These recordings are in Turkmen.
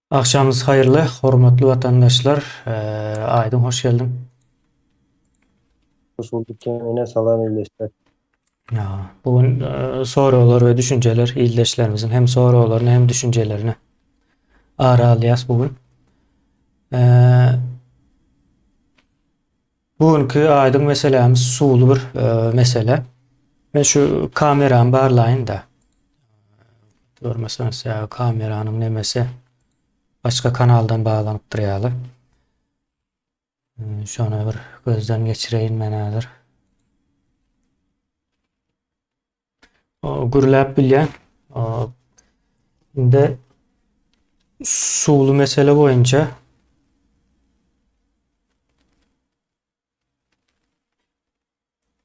Agşamyňyz haýyrly, hormatly watandaşlar. Aýdyň hoş geldiň. Hoş bulduk Kemine, salam ildeşler. Bu gün soraglar we düşünjeler ildeşlerimiziň hem soraglaryny hem düşünjelerini ara alýas bu gün. Bu günki aýdyň meselämiz suwly bir mesele. Men şu kameramy barlaýyn-da. Görmeseňiz ýa kameranyň nemesi başga kanaldan baglanypdyr ýaly. Şony bir gözden geçireýin men häzir. Gürläp bilýän. Indi suwly mesele boýunça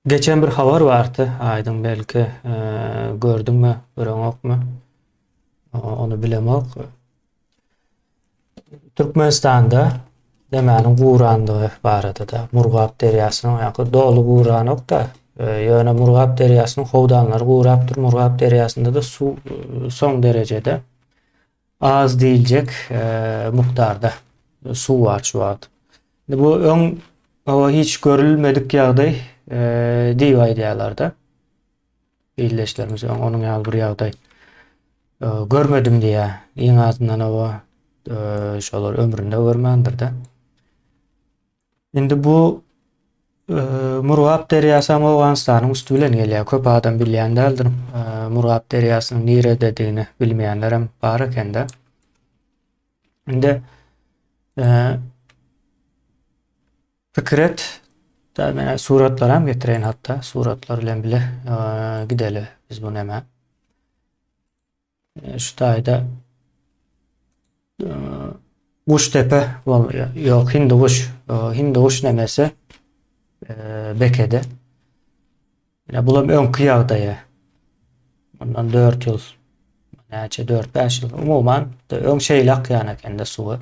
geçen bir habar bardy. Aýdyň belki e, gördüňmi, göreňokmy? Ony bilemok. Türkmenistanda demäniň gurandygy barada-da, Murgap derýasynyň ýa-da doly guranok-da, e, ýöne Murgap derýasynyň howdanlary gurapdyr. Murgap derýasynda-da suw e, soň derejede az diýiljek e, mukdarda suw bar şu wagt. Indi bu öň oba hiç görülmedik ýagdaý diýip aýdýarlar-da. Ildeşlerimiz öň onuň ýaly bir ýagdaý görmedim diýýär. Iň azyndan oba şolar ömründe görmändir-de. Indi bu Murgap derýasy hem Owganystanyň üsti bilen gelýär. Köp adam bilýän däldir. Murgap derýasynyň nirededigini bilmeýänler hem bar ekende. Indi Pikir et. Da men suratlaram getireýin hatda. Suratlar bilen bile gideli biz bu näme. Şu taýda Guştepe ýok Hindiguş Hindiguş nemesi bekedi. Ine bulam öňki ýagdaýy. Bundan 4 ýyl näçe 4-5 ýyl umuman öň şeýle akýan ekende suwy.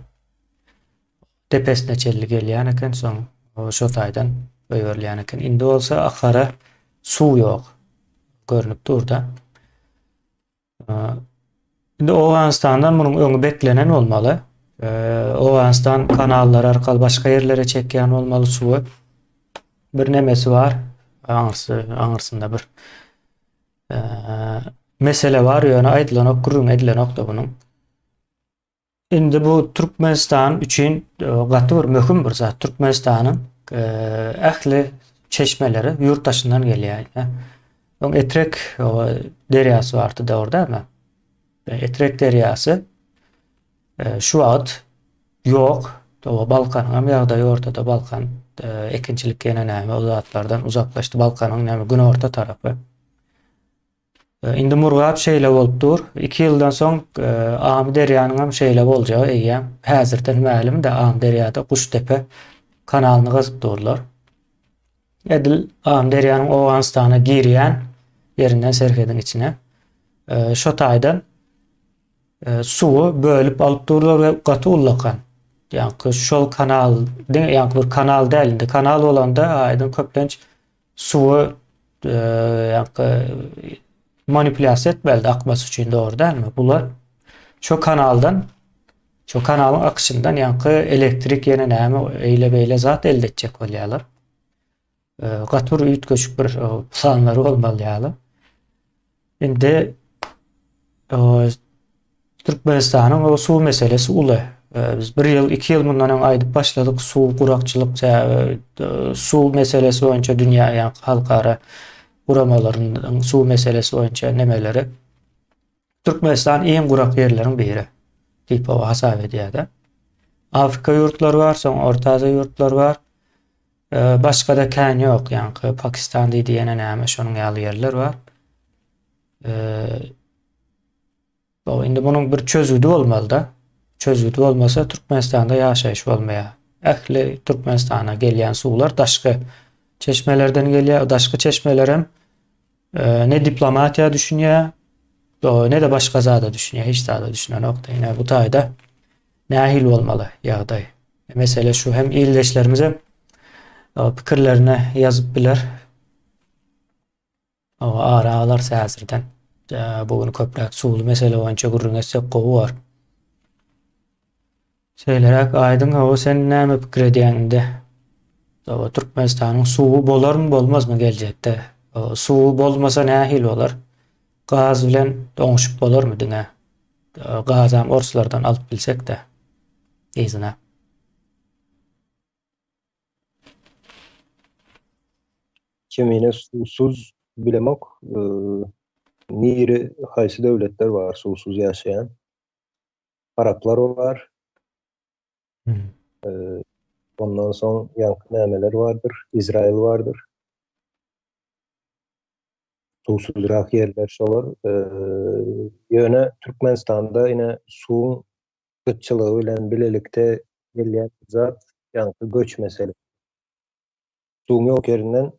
Depesine çenli gelýän eken, soň şo taýdan goýberilýän eken. Indi bolsa akara suw ýok. Görnüp dur-da. Indi Owganystandan munuň öňi beklenen bolmaly. Owganystan kanallar arkaly başga ýerlere çekýän bolmaly suwy. Bir nemesi bar. Aňyrsy, aňyrsynda bir mesele bar, ýöne aýdylanok, gürrüň edilenok-da bunuň. Indi bu Türkmenistan üçin e, gaty bir möhüm bir zat. Türkmenistanyň e, ähli çeşmeleri ýurt daşyndan gelýär. Öň Etrek derýasy bardy dogry dälmi? E, Etrek derýasy şu wagt ýok. Dowa Balkanyň hem ýagdaýy ortada. Balkan ekinçilik ýene näme o zatlardan uzaklaşdy. Balkanyň näme günorta tarapy. Indi Murgap şeýle bolup dur. 2 ýyldan soň e, Amyderýanyň hem şeýle boljagy eýýäm häzirden mälim-de Amyderýada Guştepe kanalyny gazyp durlar. Edil Amyderýanyň Owganystana girýän ýerinden serhediň içine e, şo taýdan e, suwy bölüp alyp durlar we gaty ullakan. Ýaňky şol kanal diňe ýaňky bir kanal däl indi kanal bolanda aýdyň köplenç Suwy ýaňky manipulýasiýa etmeli akmasy üçin dogry dälmi? Bular şo kanaldan şo kanalyň akyşyndan ýaňky elektrik ýene näme eýle beýle zat elde etjek bolýarlar. Gaty bir üýtgeşik bir planlary bolmaly ýaly. Indi Türkmenistanyň o suw meselesi uly. Biz bir ýyl, iki ýyl mundan öň aýdyp başladyk, suw gurakçylyk sebäbi suw meselesi boýunça dünýä ýa halkara guramalarynyň suw meselesi boýunça nemeleri. Türkmenistan iň gurak ýerleriň biri diýip hasap edýär-de. Afrika ýurtlary bar, soň Orta Aziýa ýurtlary bar. Başga-da kän ýok, ýaňky Pakistan diýdi ýene näme şonuň ýaly ýerler bar. Indi munuň bir çözgüdi bolmaly-da. Çözgüdi bolmasa Türkmenistanda ýaşaýyş bolmaýar. Ähli Türkmenistana gelýän suwlar daşky çeşmelerden gelýär. Daşky çeşmelerem ne diplomatiýa düşünýär, ne-de başga zada düşünýär. Hiç zada düşünenok-da. Ine bu taýda nähili bolmaly ýagdaý? Mesele şu hem ildeşlerimiz hem pikirlerini ýazyp biler. Hawa, ara alarys häzirden. Bu gün köpräk suwly mesele boýunça gürrüň etsek gowy bor. Şeýleräk Aýdyň hawa sen näme pikir edýäň indi? Hawa Türkmenistanyň suwy bolarmy bolmazmy geljekde? Suwy bolmasa nähili bolar? Gaz bilen oňuşyp bolarmy diňe? Gazam orslardan alyp bilsekde yzyna. Kemine suwsuz bilemok. Nire haýsy döwletler bar suwsuz ýaşaýan? Araplar bar. Ondan soň ýaňky nämeler bardyr? Izrail bardyr. Suwsuzrak ýerler şolar. Ýöne Türkmenistanda ine suwuň gytçylygy bilen bilelikde gelýän zat ýaňky göç meselesi. Suwuň ýok ýerinden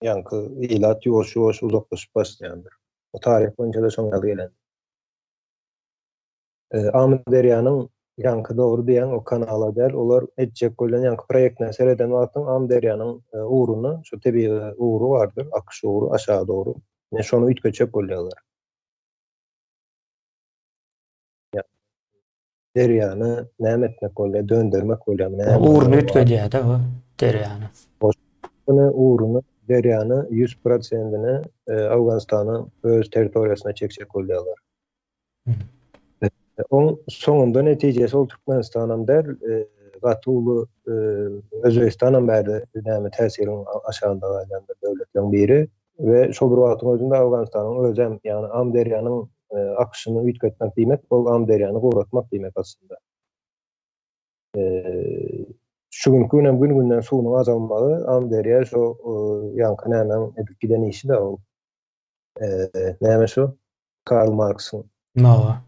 ýaňky ilat ýuwaş-ýuwaş uzaklaşyp başlaýandyr. O taryh boýunça-da şoň ýaly gelen. Amyderýanyň ýaňky dogry diýýäň o kanala däl, olar etjek bolýan ýaňky proýektine sereden wagtyň Amyderýanyň ugruny, şu tebigy ugry bardyr, akyş ugry aşaga dogry. Ine şony üýtgetjek bolýarlar. Derýany näme etmek bolýar, döndermek bolýarmy, näme? Ugruny üýtgedýär-de o derýany. Ugruny, ugruny derýany 100%-ini Owganystanyň öz territoriýasyna çekjek bolýarlar. Oň soňunda netijesi ol Türkmenistanam däl, gaty uly Özbegistanam bärde näme täsiriň aşagynda galýan bir döwletleriň biri we şol bir wagtyň özünde Owganystanyň özem, ýagny Amyderýanyň akyşyny üýtgetmek diýmek, ol Amyderýany guratmak diýmek aslynda. Şu günki günem gün-günden suwunyň azalmagy Amyderýa şo ýaňky nämäň edip giden işi-de ol. Näme şu? Karl Marksyň. Hawa.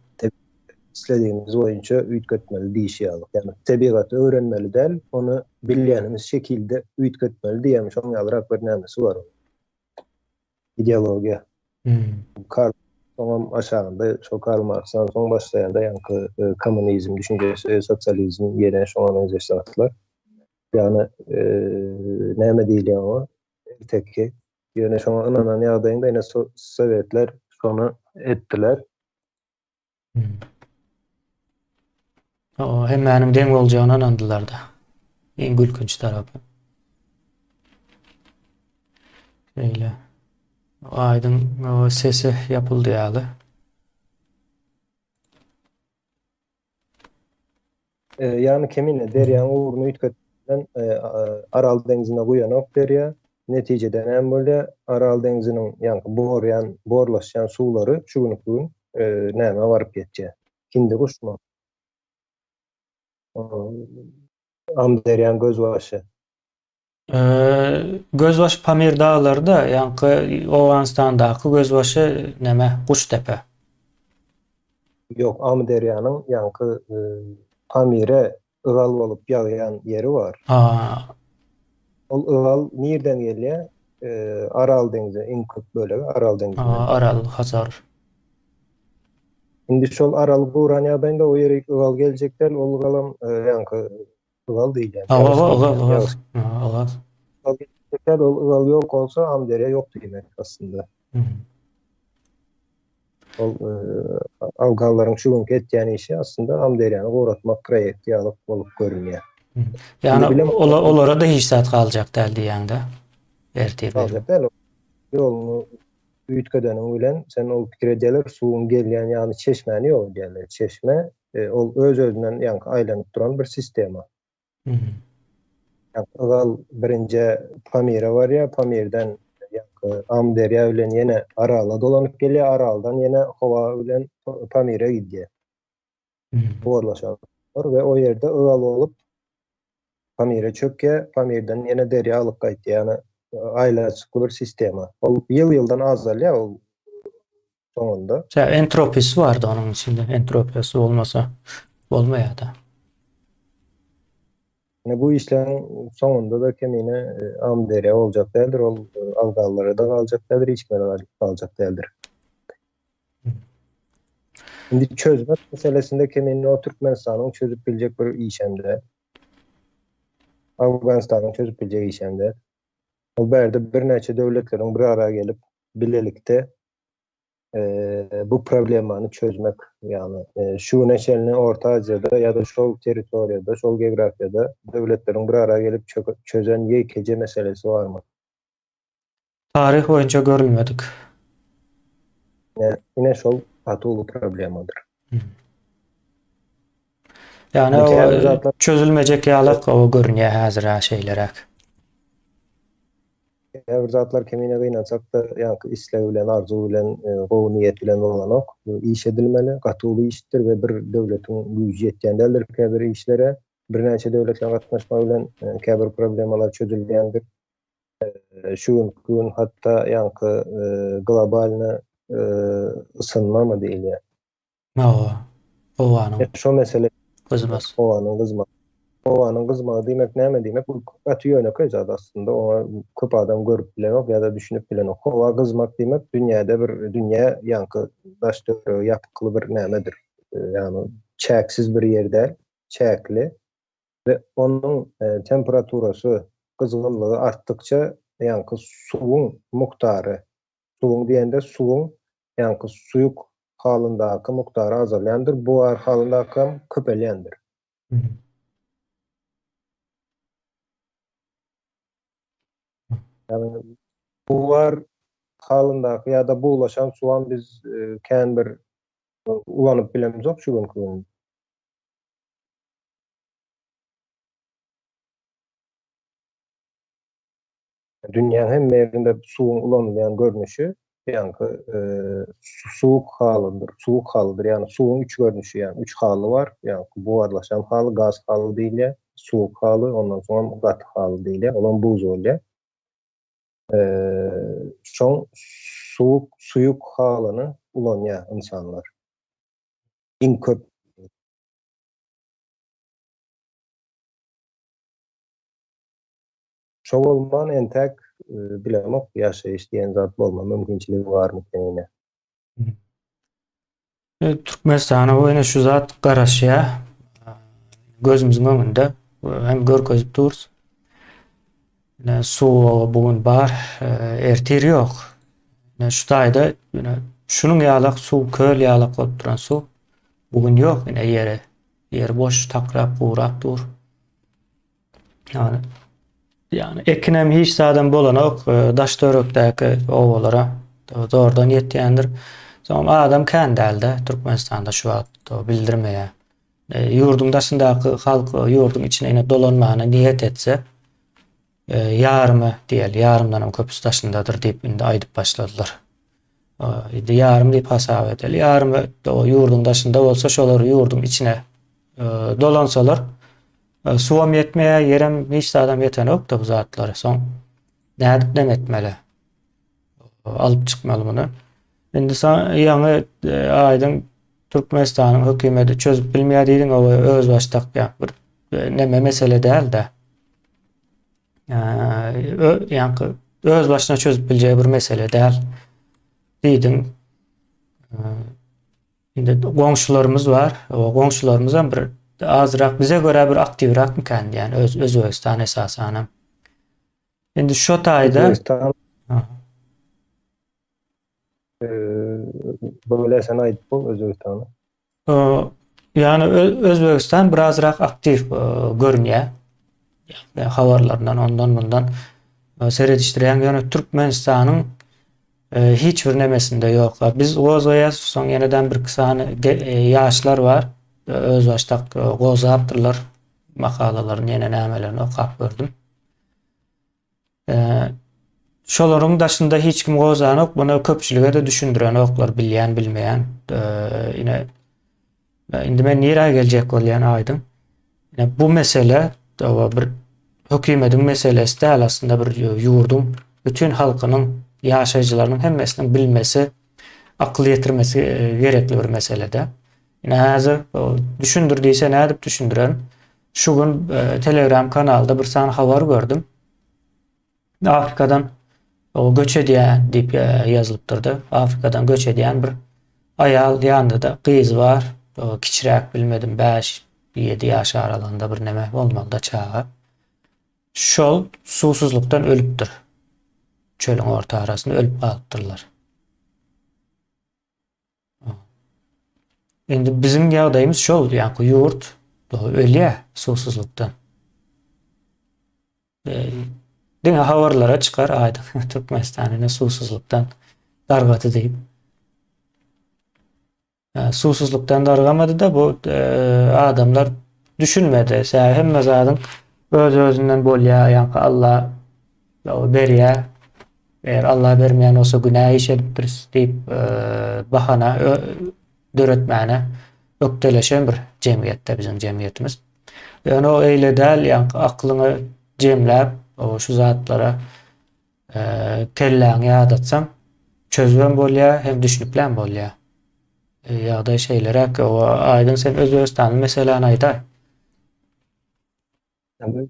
Isledigimiz boýunça üýtgetmeli diýşi ýaly. Ýagny tebigaty öwrenmeli däl, ony bilýänimiz şekilde üýtgetmeli diýen şoň ýalyrak bir nämesi bar onuň. Ideologiýa. Karl soňam aşagynda şo Karl Marksdan soň başlaýanda ýaňky kommunizm düşünjesi, sosializm ýene şoňa meňzeş zatlar. Ýagny näme diýilýär oňa? Erteki. Ýöne şoňa ynanan ýagdaýyňda ine sowetler şony etdiler. O hemmäniň deň boljagyna ynandylar-da. Iň gülkünç tarapy. Şeýle. Aýdyň sesi ýapyldy ýaly. Ýagny kemine derýaň ugruny üýtgetmeden Aral deňzine guýanok derýa. Netijede näme bolýar? Aral deňziniň ýaňky borýan, borlaşýan suwlary şu günki gün nämä baryp ýetýär? Hindiguşmy? Amyderýaň gözbaşy. Gözbaşy Pamir daglaryda, ýaňky Owganystandaky gözbaşy neme, Guşdepe. Ýok, Amyderýanyň ýaňky Pamire ygal bolup ýagýan ýeri bar. Ol ygal nirden gelýär? Aral deňzi, iň köp bölegi Aral deňzinden. Aral, Hazar. Indi şol Aral guran ýagdaýynda o ýere ygal geljek däl, ol ygalam ýaňky Ygal diýilýär. Hawa, hawa, ygal, ygal. Ygal. Ygal ol ygal ýok bolsa, Amyderýa ýok diýmek aslynda. Ol afganlaryň şu günki etýän işi aslynda Amyderýany guratmak proýekti ýaly bolup görünýär. Ýagny olara-da hiç zat galjak däl diýýäň-de. Ertir. Galjak däl. Ýoluny üýtgedeniň bilen sen ol pikir edýärler, suwuň gelýän ýagny çeşmäni ýok edýärler. Çeşme ol öz-özünden ýaňky aýlanyp duran bir sistema. Ýaňky ygal birinje Pamire barýar, Pamirden ýaňky Amyderýa bilen ýene Arala dolanyp gelýär, Araldan ýene howa bilen Pamire gidýär. Bugarlaşan we o ýerde ygal bolup Pamire çökýär, Pamirden ýene derýa alyp gaýtýar. Ýagny aýlanyşykly bir sistema. Ol ýyl-ýyldan azalýar ol soňunda. Şä entropisi bardy onuň içinde. Entropiýasy bolmasa bolmaýar-da. Ine bu işleriň soňunda-da kemine Amyderýa boljak däldir, ol afganlara-da galjak däldir, hiç kime-de galjak däldir. Indi çözmek meselesinde kemine o Türkmenistanyň çözüp biljek bir işem däl. Afganistanyň çözüp biljek işem däl. Ol bärde birnäçe döwletleriň bir ara gelip, bilelikde. bu problemany çözmek, ýagny şu güne çenli Orta Aziýada ýa-da şol territoriýada, şol geografiýada döwletleriň bir ara gelip çözen ýekeje meselesi barmy? Taryh boýunça görülmedik. Ine şol gaty uly problemadyr. Ýagny o çözülmejek ýalak o görünýär häzir şeýleräk. Käbir zatlar kemine gynansak-da, ýaňky isleg bilen, arzuw bilen, gowy niýet bilen bolanok. Bu iş edilmeli, gaty uly işdir we bir döwletiň güýji ýetýän däldir käbir işlere. Birnäçe döwletleriň gatnaşmagy bilen käbir problemalar çözülýändir. Şu günki gün hatda ýaňky globalny ysynmamy diýilýär. Hawa. Howanyň. Şo mesele gyzmasy. Howanyň gyzmagy. Howanyň gyzmagy diýmek näme diýmek? Bu gaty ýönekeý zat aslynda. Oňa köp adam görüp bilenok ýa-da düşünip bilenok. Howa gyzmak diýmek dünýäde bir dünýä ýaňky daş-töweregi ýapykly bir nämedir. Ýagny çäksiz bir ýer däl, çäkli we onuň temperaturasy, gyzgynlygy artdykça ýaňky suwuň mukdary Suwuň diýende suwuň ýaňky suýuk halyndaky mukdary azalýandyr, bugar halyndakam köpelýändir. Ýagny bugar halyndaky ýa-da buglaşan suwam biz kän bir ulanyp bilemzok şu günki gün. Dünýäň hemme ýerinde suwuň ulanylýan görnüşi ýaňky suwuk halydyr, suwuk halydyr. Ýagny suwuň üç görnüşi, ýagny üç haly bar. Ýaňky bugarlaşan haly, gaz haly diýilýär, suwuk haly, ondan soňam gaty haly diýilýär. Olam buz bolýar. Şoň suwuk, suýuk halyny ulanýar ynsanlar. Iň köp. Şo bolman entäk bilemok ýaşaýyş diýen zat bolma mümkinçiligi barmykan ýene. Türkmenistana bu ene şu zat garaşýar. Gözümiziň öňünde hem görkezip durus. Ine suw bu gün bar, ertir ýok. Ine şu taýda ine şunuň ýalak suw, köl ýalak bolup duran suw bu gün ýok ine ýere. Ýer boş takrap gurap dur. Ýagny ýagny ekinem hiç zadam bolanok, e, daş töwerekdäki obalara zordan ýetýändir. Soň adam kän dälde Türkmenistanda şu wagt bildirmeýär. E, ýurduň daşyndaky halk e, ýurduň içine ine dolanmagyna niýet etse, e, ýarymy diýeli, ýarymdan hem köpüsi daşyndadyr diýip indi aýdyp başladylar. Indi ýarym diýip hasap edeli. Ýarymy ýurduň daşynda bolsa, şolar ýurduň içine dolansalar, suwam ýetmeýär, ýerem hiç zadam ýetenok-da bu zatlary. Soň nädip neme etmeli? Alyp çykmaly muny. Indi ýaňy aýdyň Türkmenistanyň hökümeti çözüp bilmeýär diýdiň, o özbaşdak bir neme mesele däl-de. Ýaňky öz başyna çözüp biljek bir mesele däl diýdiň. Indi goňşularymyz bar. O goňşularymyz hem bir azrak bize görä bir aktiwrak mikan diýen öz Özbegistan esasan. Indi şu taýda Özbegistan Böyle sen aýdyp bol Özbegistany. Ýani Özbegistan birazrak aktiw görünýär. Ýagny habarlaryndan ondan bundan seredişdirýän ýöne Türkmenistanyň hiç bir nemesinde ýok. Biz gozgaýas, soň ýeneden bir iki sany ýaşlar bar. Özbaşdak gozgapdyrlar makalalaryny ýene nämelerini okap gördüm. Şolaryň daşynda hiç kim gozanok, muny köpçülige-de düşündirenoklar, bilýän, bilmeýän. Ine, indi men nirä geljek bolýan aýdyň. Ine, bu mesele bir hökümetiň meselesi däl, aslynda bir ýurduň bütin halkynyň, ýaşaýjylarynyň hemmesiniň bilmesi, akyl ýetirmesi gerekli bir mesele-de. Ine, häzir düşündir diýse nädip düşündirerin? Şu gün Telegram kanalda bir sany habar gördüm. Afrikadan o göç edýän diýip ýazylypdyrdy. Afrikadan göç edýän bir aýal ýanynda-da gyz bar. O kiçiräk bilmedim 5 7 ýaş aralygynda bir neme bolmalyda çaga. Şol suwsuzlykdan ölüpdir. Çölüň orta arasynda ölüp galypdyrlar. Indi biziň ýagdaýymyz şol, ýaňky ýurt ölýär suwsuzlykdan. Diňe habarlara çykar aýdyň Türkmenistan ine suwsuzlykdan dargady diýip. Suwsuzlykdan dargamady-da bu adamlar düşünmedi. Sebäbi hemme zadyň öz-özünden bolýar, ýaňky Allah berýär. Eger Allah bermeýän bolsa günä iş edipdiris diýip bahana döretmäne ökdeleşen bir jemgyýetde biziň jemgyýetimiz. Ýöne o eýle däl, ýaňky aklyňy jemläp, şu zatlara kelläňi ýadatsaň, çözübem bolýar, hem düşnüklem bolýar. Ýagdaý şeýleräk. Aýdyň sen Özbegistanly meseläni aýdaý.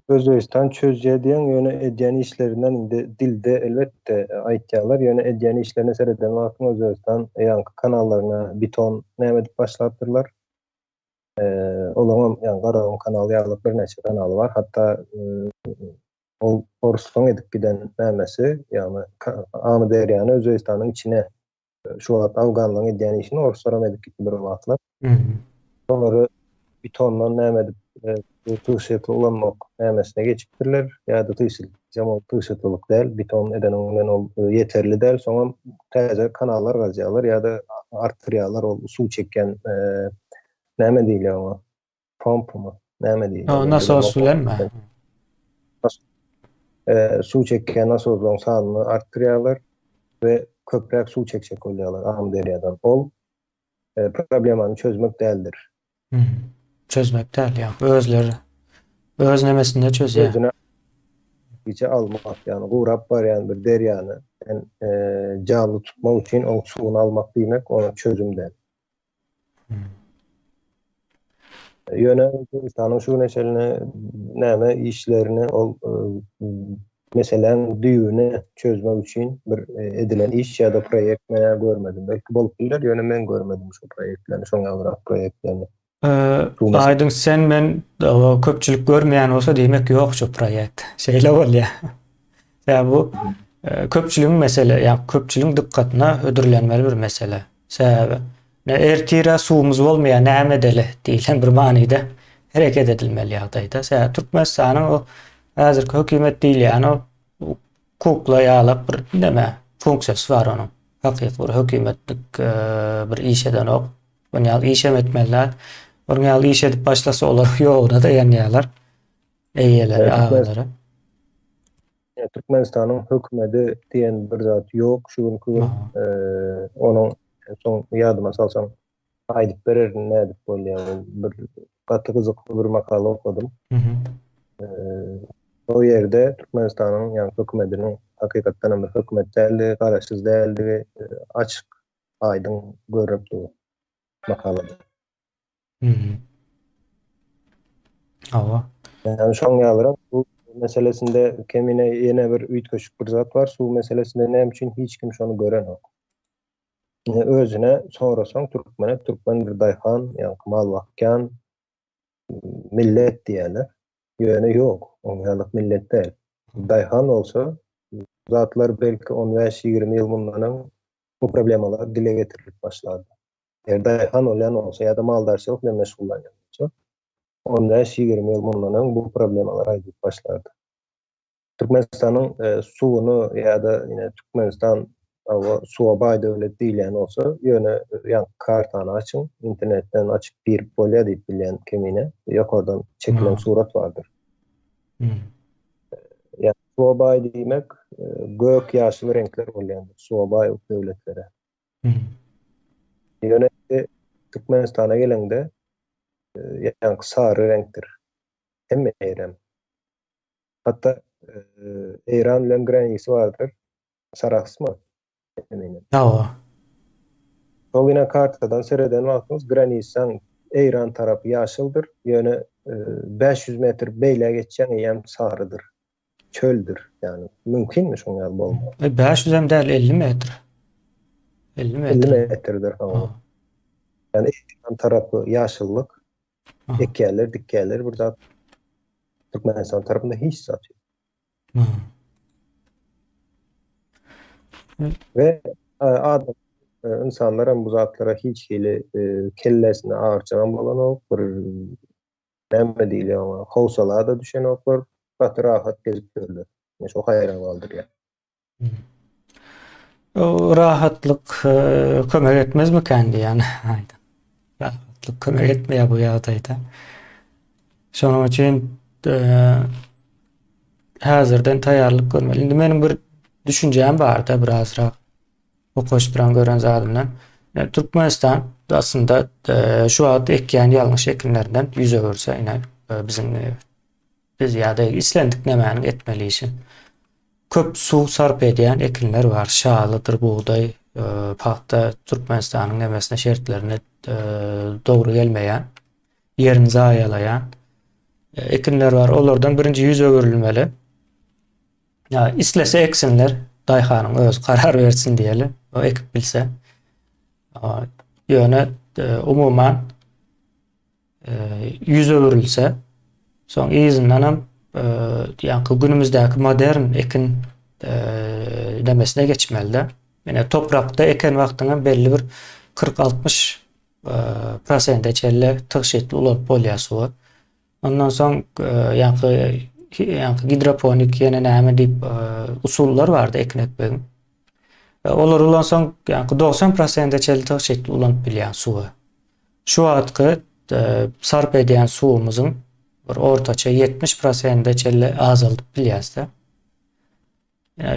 Özbegistan çözýär diýýäň, ýöne edýän işlerinden indi dilde elbetde aýtýarlar, ýöne edýän işlerine sereden wagtyň Özbegistan ýaňky kanallaryna beton näme edip başlapdyrlar. Olaryňam ýaňky Garagum kanaly ýaly birnäçe kanaly bar. Hatda ol orslaryň edip giden nämesi, ýagny Amyderýany Özbegistanyň içine Şu wagt afganlaryň edýän işini orslaram edip gitdi bir wagtlar. Olary betondan näme edip tygşytly ulanmak nämesine geçipdirler ýa-da tygşytly diýsem ol tygşytlylyk däl, beton edeniň bilen ol ýeterli däl, soňam täze kanallar gazýarlar ýa-da artdyrýarlar ol suw çekýän näme diýilýär oňa? Pompamy? Näme diýilýär? Nasos bilenmi? Suw çekýän nasoslaryň sanyny artdyrýarlar we köpräk suw çekjek bolýarlar Amyderýadan. Ol problemany çözmek däldir. Çözmek däl, ýa özleri öz nemesinde çözýär. Özüne güýje almak, ýagny gurap barýan bir derýany sen janly tutmak üçin oň suwuny almak diýmek, onuň çözüm däl. Ýöne Özbegistanyň şu güne çenli näme işlerini ol meseläň düýbüni çözmek üçin bir edilen iş ýa-da proýekt men görmedim. Belki bolup biler, ýöne men görmedim şu proýektlerini, şoň ýalyrak proýektlerini. Aýdyň sen men köpçülik görmeýän bolsa diýmek ýok şu proýekt. Şeýle bolýar. Sebäbi bu köpçüligiň mesele, ýa köpçüligiň dykgatyna hödürlenmeli bir mesele. Sebäbi ne ertire suwumyz bolmaýar, näme edeli diýlen bir manyda hereket edilmeli ýagdaýda. Sebäbi Türkmenistanyň o häzirki hökümet diýilýän o kukla ýalak bir näme funksiýasy bar onuň. Hakyky bir hökümetlik bir iş edenok. Onuň ýaly işem etmeli däl. Onuň ýaly iş edip başlasa olar ýoguna-da ýanýarlar. Eýeleri, agalary. Türkmenistanyň hökümedi diýen bir zat ýok şu günki gün. Onuň soň ýadyma salsaň aýdyp bererin nädip bolýar ol bir gaty gyzykly bir makala okadym. O ýerde Türkmenistanyň ýagny hökümediniň hakykatdan hem bir hökümet däldigi, garaşsyz däldigi açyk aýdyň görünip dur makalada. Hawa. Ýagny şoň ýalyrak suw meselesinde kemine ýene bir üýtgeşik bir zat bar. Suw meselesinde näme üçin hiç kim şony görenok? Ine özüne sorasaň türkmene türkmen bir daýhan, ýaňky mal bakýan millet diýýärler. Ýöne ýok, oň ýalyk millet däl. Daýhan bolsa zatlar belki on bäş-ýigrimi ýyl mundan öň bu problemalar dile getirilip başlardy. Eger daýhan bolýan bolsa ýa-da maldarçylyk bilen meşgullanýan bolsa, on bäş-ýigrimi ýyl mundan öň bu problemalar aýdylyp başlardy. Türkmenistanyň suwuny ýa-da ine Türkmenistan hawa suwa baý döwlet diýilýän bolsa, ýöne ýaňky kartany açyň, internetden açyp girip bolýar diýip bilýän kemine ýokardan çekilen surat bardyr. Ýa suwa baý diýmek gök ýaşyl reňkler bolýandyr suwa baý döwletlere. Ýöne Türkmenistana geleňde ýaňky sary reňkdir. Hemme ýerem. Hatda Eýran bilen granisi bardyr. Sarahsmy? Eminim. Hawa. Şol ýene kartadan sereden wagtyňyz granisaň Eýran tarapy ýaşyldyr, ýöne 500 metr beýlä geçýäň eýýäm sarydyr. Çöldür. Ýagny mümkinmi şoň ýaly bolmagy? 500 hem däl 50 metr. 50 metr. 50 metrdir hawa. Ýagny Eýran tarapy ýaşyllyk, Ekýärler, dikýärler bir zat. Türkmenistan tarapynda hiç zat ýok. We adam Ynsanlar hem bu zatlara hiç hili kellesine agyrjagam bolanok, bir näme diýilýär oňa, howsala-da düşenoklar, gaty rahat gezip ýörler. Meni şo haýran galdyrýar. O rahatlyk kömek etmezmikän diýýän. Rahatlyk kömek etmeýär bu ýagdaýda. Şonuň üçin häzirden taýýarlyk görmeli. Indi meniň bir düşünjäm barda birazrak okaşdyran gören zadymdan. Türkmenistan aslynda şu wagt ekýän ýalňyş ekinlerinden ýüz öwürse ine biziň biz ýa-da islendik nämäniň etmeli işi. Köp suw sarp edýän ekinler bar. Şalydyr, bugdaý, pagta Türkmenistanyň nemesine şertlerine dogry gelmeýän, ýerini zaýalaýan ekinler bar. Olardan birinji ýüz öwrülmeli. Ýa islese eksinler, daýhanyň özi karar bersin diýeli, o ekip bilse. Ýöne umuman ýüz öwrülse, soň yzyndanam ýaňky günümizdäki modern ekin demesine geçmeli-de. Ýöne toprakda eken wagtyňam belli bir 40-60 prosente çenli tygşytly ulanyp bolýar suwy. Ondan soň ýaňky ýaňky gidroponik ýene näme diýip usullar bardy ekin ekmegiň. Olary ulansaň ýaňky 90 prosente çenli tygşytly ulanyp bilýäň suwy. Şu wagtky sarp edýän suwumyzyň bir ortaça 70 prosente çenli azaldyp bilýäs-de.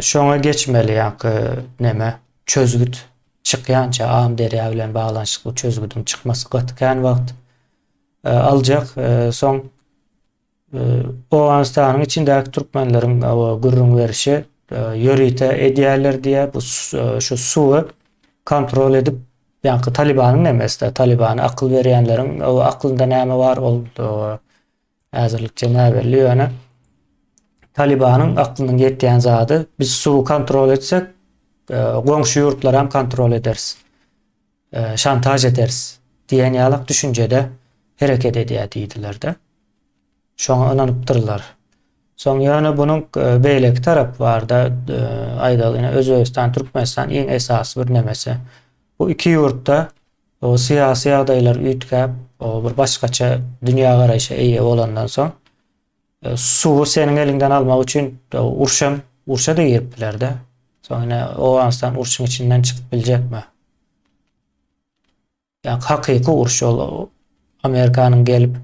Şoňa geçmeli ýaňky neme çözgüt çykýança Amyderýa bilen baglanyşykly çözgüdiň çykmasy gaty kän wagt aljak. Soň Owganystanyň içindäki türkmenleriň gürrüň berişi ýörite edýärler diýýär. Bu şu suwy kontrol edip ýaňky Talibanyň nemesi-de Talibana akyl berýänleriň aklynda näme bar ol Häzirlikçe näbelli ýöne Talibanyň aklynyň ýetýän zady biz suwy kontrol etsek e, goňşy ýurtlaram kontrol ederis. E, şantaž ederis diýen ýalak düşünjede hereket edýär diýdiler-de. Şoňa ynanypdyrlar. Soň ýöne bunuň e, beýleki tarapy barda aýdaly ine Özbegistan, Türkmenistan iň esasy bir nemesi. Bu iki ýurtda O syýasy ýagdaýlar üýtgäp, o bir başgaça dünýägaraýşa eýe bolandan soň, e, suwy seniň eliňden almak üçin urşam, urşa-da girip biler-de. Soň ine Owganystan urşuň içinden çykyp biljekmi? Ýa hakyky uruş ol Amerikanyň gelip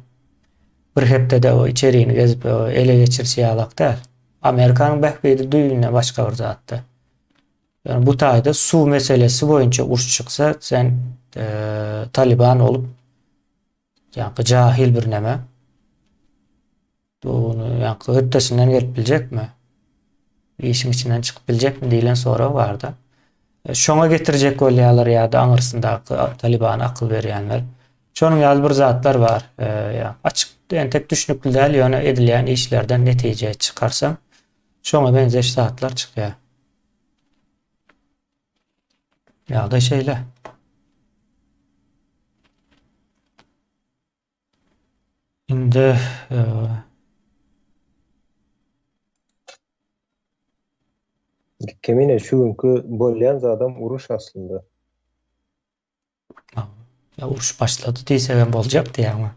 bir hepdede o içerini gezip ele geçirişi ýalak däl. Amerikanyň bähbidi düýbünden başga bir zatda. Ýöne bu taýda suw meselesi boýunça uruş çyksa, sen e, Taliban bolup ýa-da jahil bir näme Bunu ýa-da hötdesinden gelip biljekmi? Işiň içinden çykyp biljekmi diýlen sorag barda. E, şoňa getirjek bolýarlar ýa-da aňyrsyndaky Talibana akyl berýänler. Şonuň ýaly bir zatlar bar. E, ýa açyk entek düşnükli däl, ýöne edilýän işlerden netije çykarsaň, şoňa meňzeş zatlar çykýar. Ýagdaý şeýle. Indi e, Kemine şu günki bolýan zadam uruş aslynda. Ya uruş başlady diýsegem boljak diýýäňmi?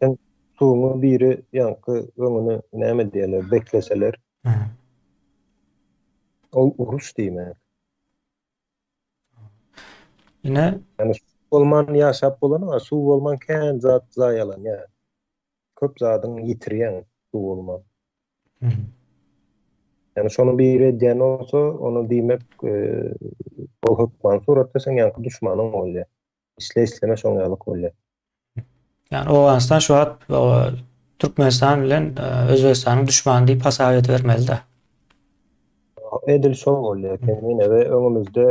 Sen suwuňy biri ýaňky öňüni näme diýerler bekleseler. Ol uruş diýmek. Ine. Ýani suw bolman ýaşap bolanok, suw bolman kän zat zaýalanýar. Köp zadyň ýitirýäň suw bolman. Ýani şony biri edýän bolsa, ony diýmek ol hökmany suratda seň ýaňky duşmanyň bolýar. Isle isleme şoň ýalyk bolýar. Ýani Owganystan şu wagt Türkmenistan bilen Özbegistanyň duşmany diýip hasap edibermeli-de. Edil şol bolýar Kemine we öňümizde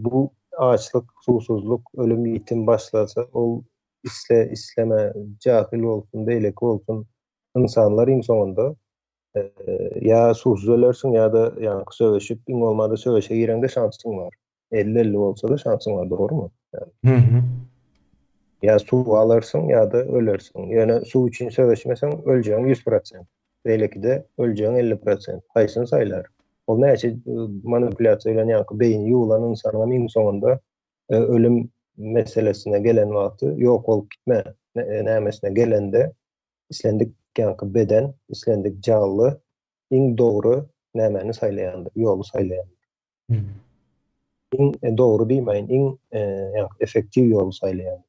bu açlyk, suwsuzlyk, ölüm-ýitim başlasa ol isle isleme jahil bolsun, beýleki bolsun ynsanlar iň soňunda ýa suwsuz ölersiň ýa-da ýaňky söweşip iň bolmanda söweşe gireňde şansyň bar. 50-50 bolsa-da şansyň bar, dogrumy? Hı-hı. Ýa suw alarsyň ýa-da ölersiň. Ýöne suw üçin söweşmeseň öljegiň 100%. Beýlekide öljegiň 50%. Haýsyny saýlar? Ol näçe manipulýasiýa bilen ýaňky beýni ýuwlan ynsanyňam iň soňunda ölüm meselesine gelen wagty ýok bolup gitme nämesine gelende islendik ýaňky beden, islendik janly iň dogry nämäni saýlaýandyr, ýoly saýlaýandyr. Iň dogry diýmäýin, iň ýaňky effektiw ýoly saýlaýandyr.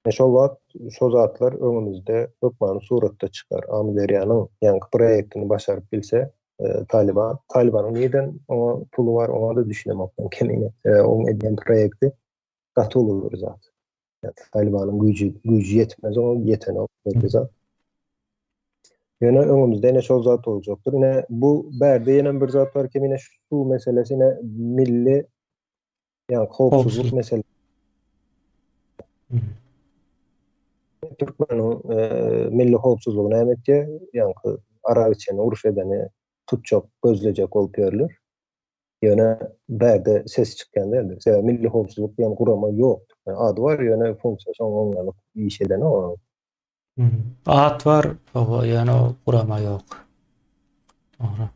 E şol wagt şo zatlar öňümizde hökmany suratda çykar. Amyderýanyň ýaňky proýektini başaryp bilse, e, Taliban, Talibanyň nirden oňa puly bar, oňa-da düşünemok men kemine. Sebäbi oň edýän proýekti gaty uly bir zat. Talibanyň güýji güýji ýetmez oňa, ýetenok bir zat. Ýöne öňümizde ine şol zat boljakdyr. Ine bu bärde ýene bir zat bar kemine şu meselesi ine milli Ýa howpsuzlyk mesele. Türkmeniň e, milli howpsuzlygy näme etýär? Ýaňky arak içeni, uruş edeni tutjak, gözlejek bolup ýörler. Ýöne bärde ses çykýan däldir. Sebäbi milli howpsuzlyk diýen gurama ýok. Ady bar, ýöne funksiýasy oňa iş edenok. At bar, oba ýöne o gurama ýok. Dogry.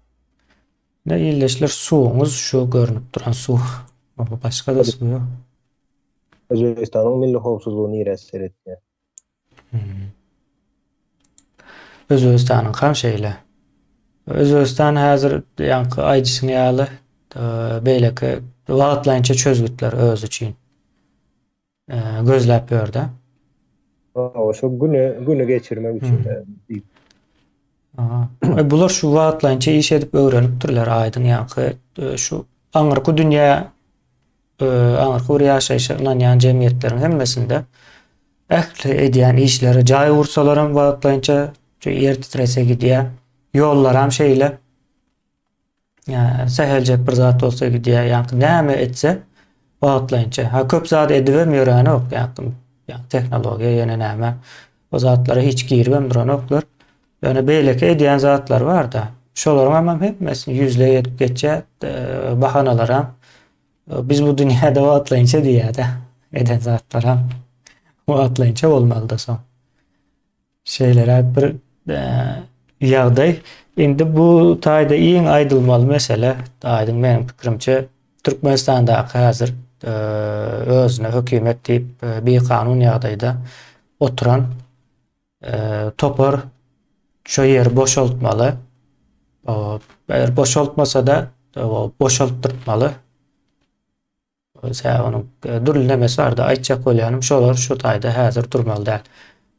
Ne illeşler suwuňyz şu görnüp duran suw. Oba başga da suw ýok. Özbegistanyň milli howpsuzlygy nirä seretýär? Hmm. Özbegistanyň hem şeýle. Özbegistan häzir ýaňky aýdyşyň ýaly e, beýleki wagtlaýynça çözgütler öz üçin. gözläp ýörde. Hawa, şo güni güni geçirmek üçin diýip. Aha. E, bular şu wagtlaýynça iş edip öwrenipdirler aýdyň ýaňky e, şu aňyrky dünýä e, aňyrky bir ýaşaýşa ynanýan jemgyýetleriň hemmesinde ähli edýän işleri jaý gursalaram wagtlaýynça ýer titrese gidýär. Ýollaram şeýle. Säheljek bir zat bolsa gidýär. Ýaňky näme etse wagtlaýynça. Ha köp zat edibem ýörenok ýaňky. Ýaňky tehnologiýa ýene näme. O zatlara hiç giribem duranoklar. Ýöne beýleki edýän zatlary bar-da. Şolaryň hem hemmesini ýüzleý edip geçýär. E, bahanalaram. E, biz bu dünýäde wagtlaýynça diýýär-de. Eden zatlaram wagtlaýynça bolmaly-da soň. Şeýleräk bir ýagdaý. Indi bu taýda iň aýdylmaly mesele, aýdyň meniň pikirimçe, Türkmenistandaky häzir özüne hökümet diýip bikanun ýagdaýda oturan topar şo ýeri boşaltmaly. Eger boşaltmasa-da boşaltdyrtmaly. Sebäbi onuň e, dürli nemesi bardy. Aýtjak bolýanym şolar şu taýda häzir durmaly däl.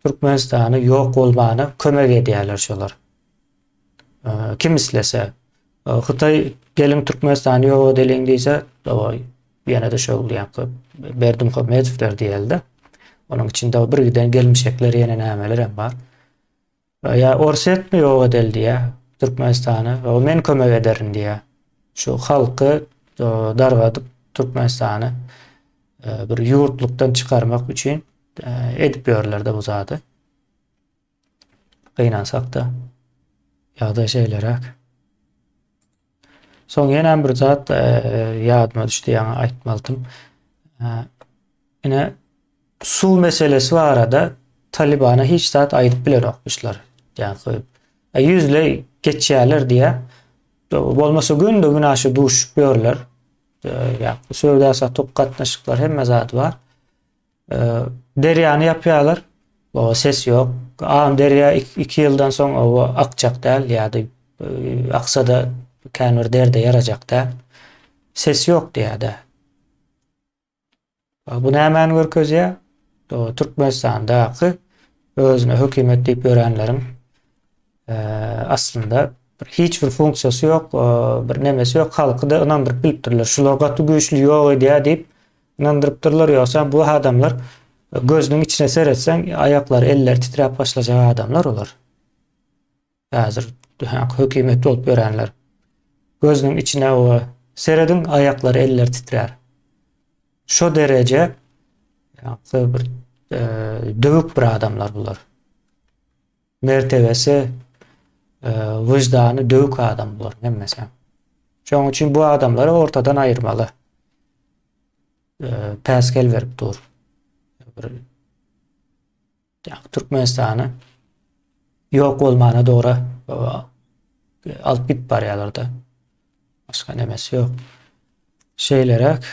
Türkmenistany ýok bolmana kömek edýärler şolar. E, kim islese e, Hytaý geliň Türkmenistany ýok edeliň diýse, ýene-de şol ýaňky Berdimuhamedowlar diýelde. Onuň içinde bir giden gelmişekler ýene nämeler hem bar. Ýa Orsýetmi ýok edeli diýýä Türkmenistany, o men kömek ederin diýýä. Şu halky dargadyp Türkmenistany e, bir ýurtlukdan çykarmak üçin e, edip ýörler-de bu zady. Gynansak-da ýagdaý şeýleräk. Soň ýene bir zat e, ýadyma düşdi, ýaňy aýtmalydym. Ine suw meselesi barada Talibana hiç zat aýdyp bilenokmyşlar. Ýa-da ýüzleý geçýärler diýä. Bolmasa günde gün aşa duşup ýörler. Ýa söwda satyk gatnaşyklar hemme zady bar. Derýany ýapýarlar. O ses ýok. Am derýa 2 ýyldan soň o akjak däl ýa-da aksa-da kän bir derde ýarajak däl. Ses ýok diýýär-de. Bu nämäni görkezýär? Türkmenistandaky özüne hökümet diýip ýörenleriň aslynda bir hiç bir funksiýasy ýok, bir nemesi ýok, halky-da ynandyryp bilipdirler. Şular gaty güýçli ýok edýär diýip ynandyrypdyrlar. Ýogsa bu adamlar gözüniň içine seretseň, aýaklary, elleri titräp başlajak adamlar olar. Häzir hökümet bolup ýörenler. Gözüniň içine oba serediň, aýaklary, elleri titrär. Şo dereje ýa bir e, döwük bir adamlar bular. Mertebesi, e, wyždany döwük adam bular hemmesi. Şonuň üçin bu adamlary ortadan aýyrmaly. E, päsgel berip dur. Bir Türkmenistany. Ýok bolmana dogry alyp gidip barýarlar-da. Başga nemesi ýok. Şeýleräk.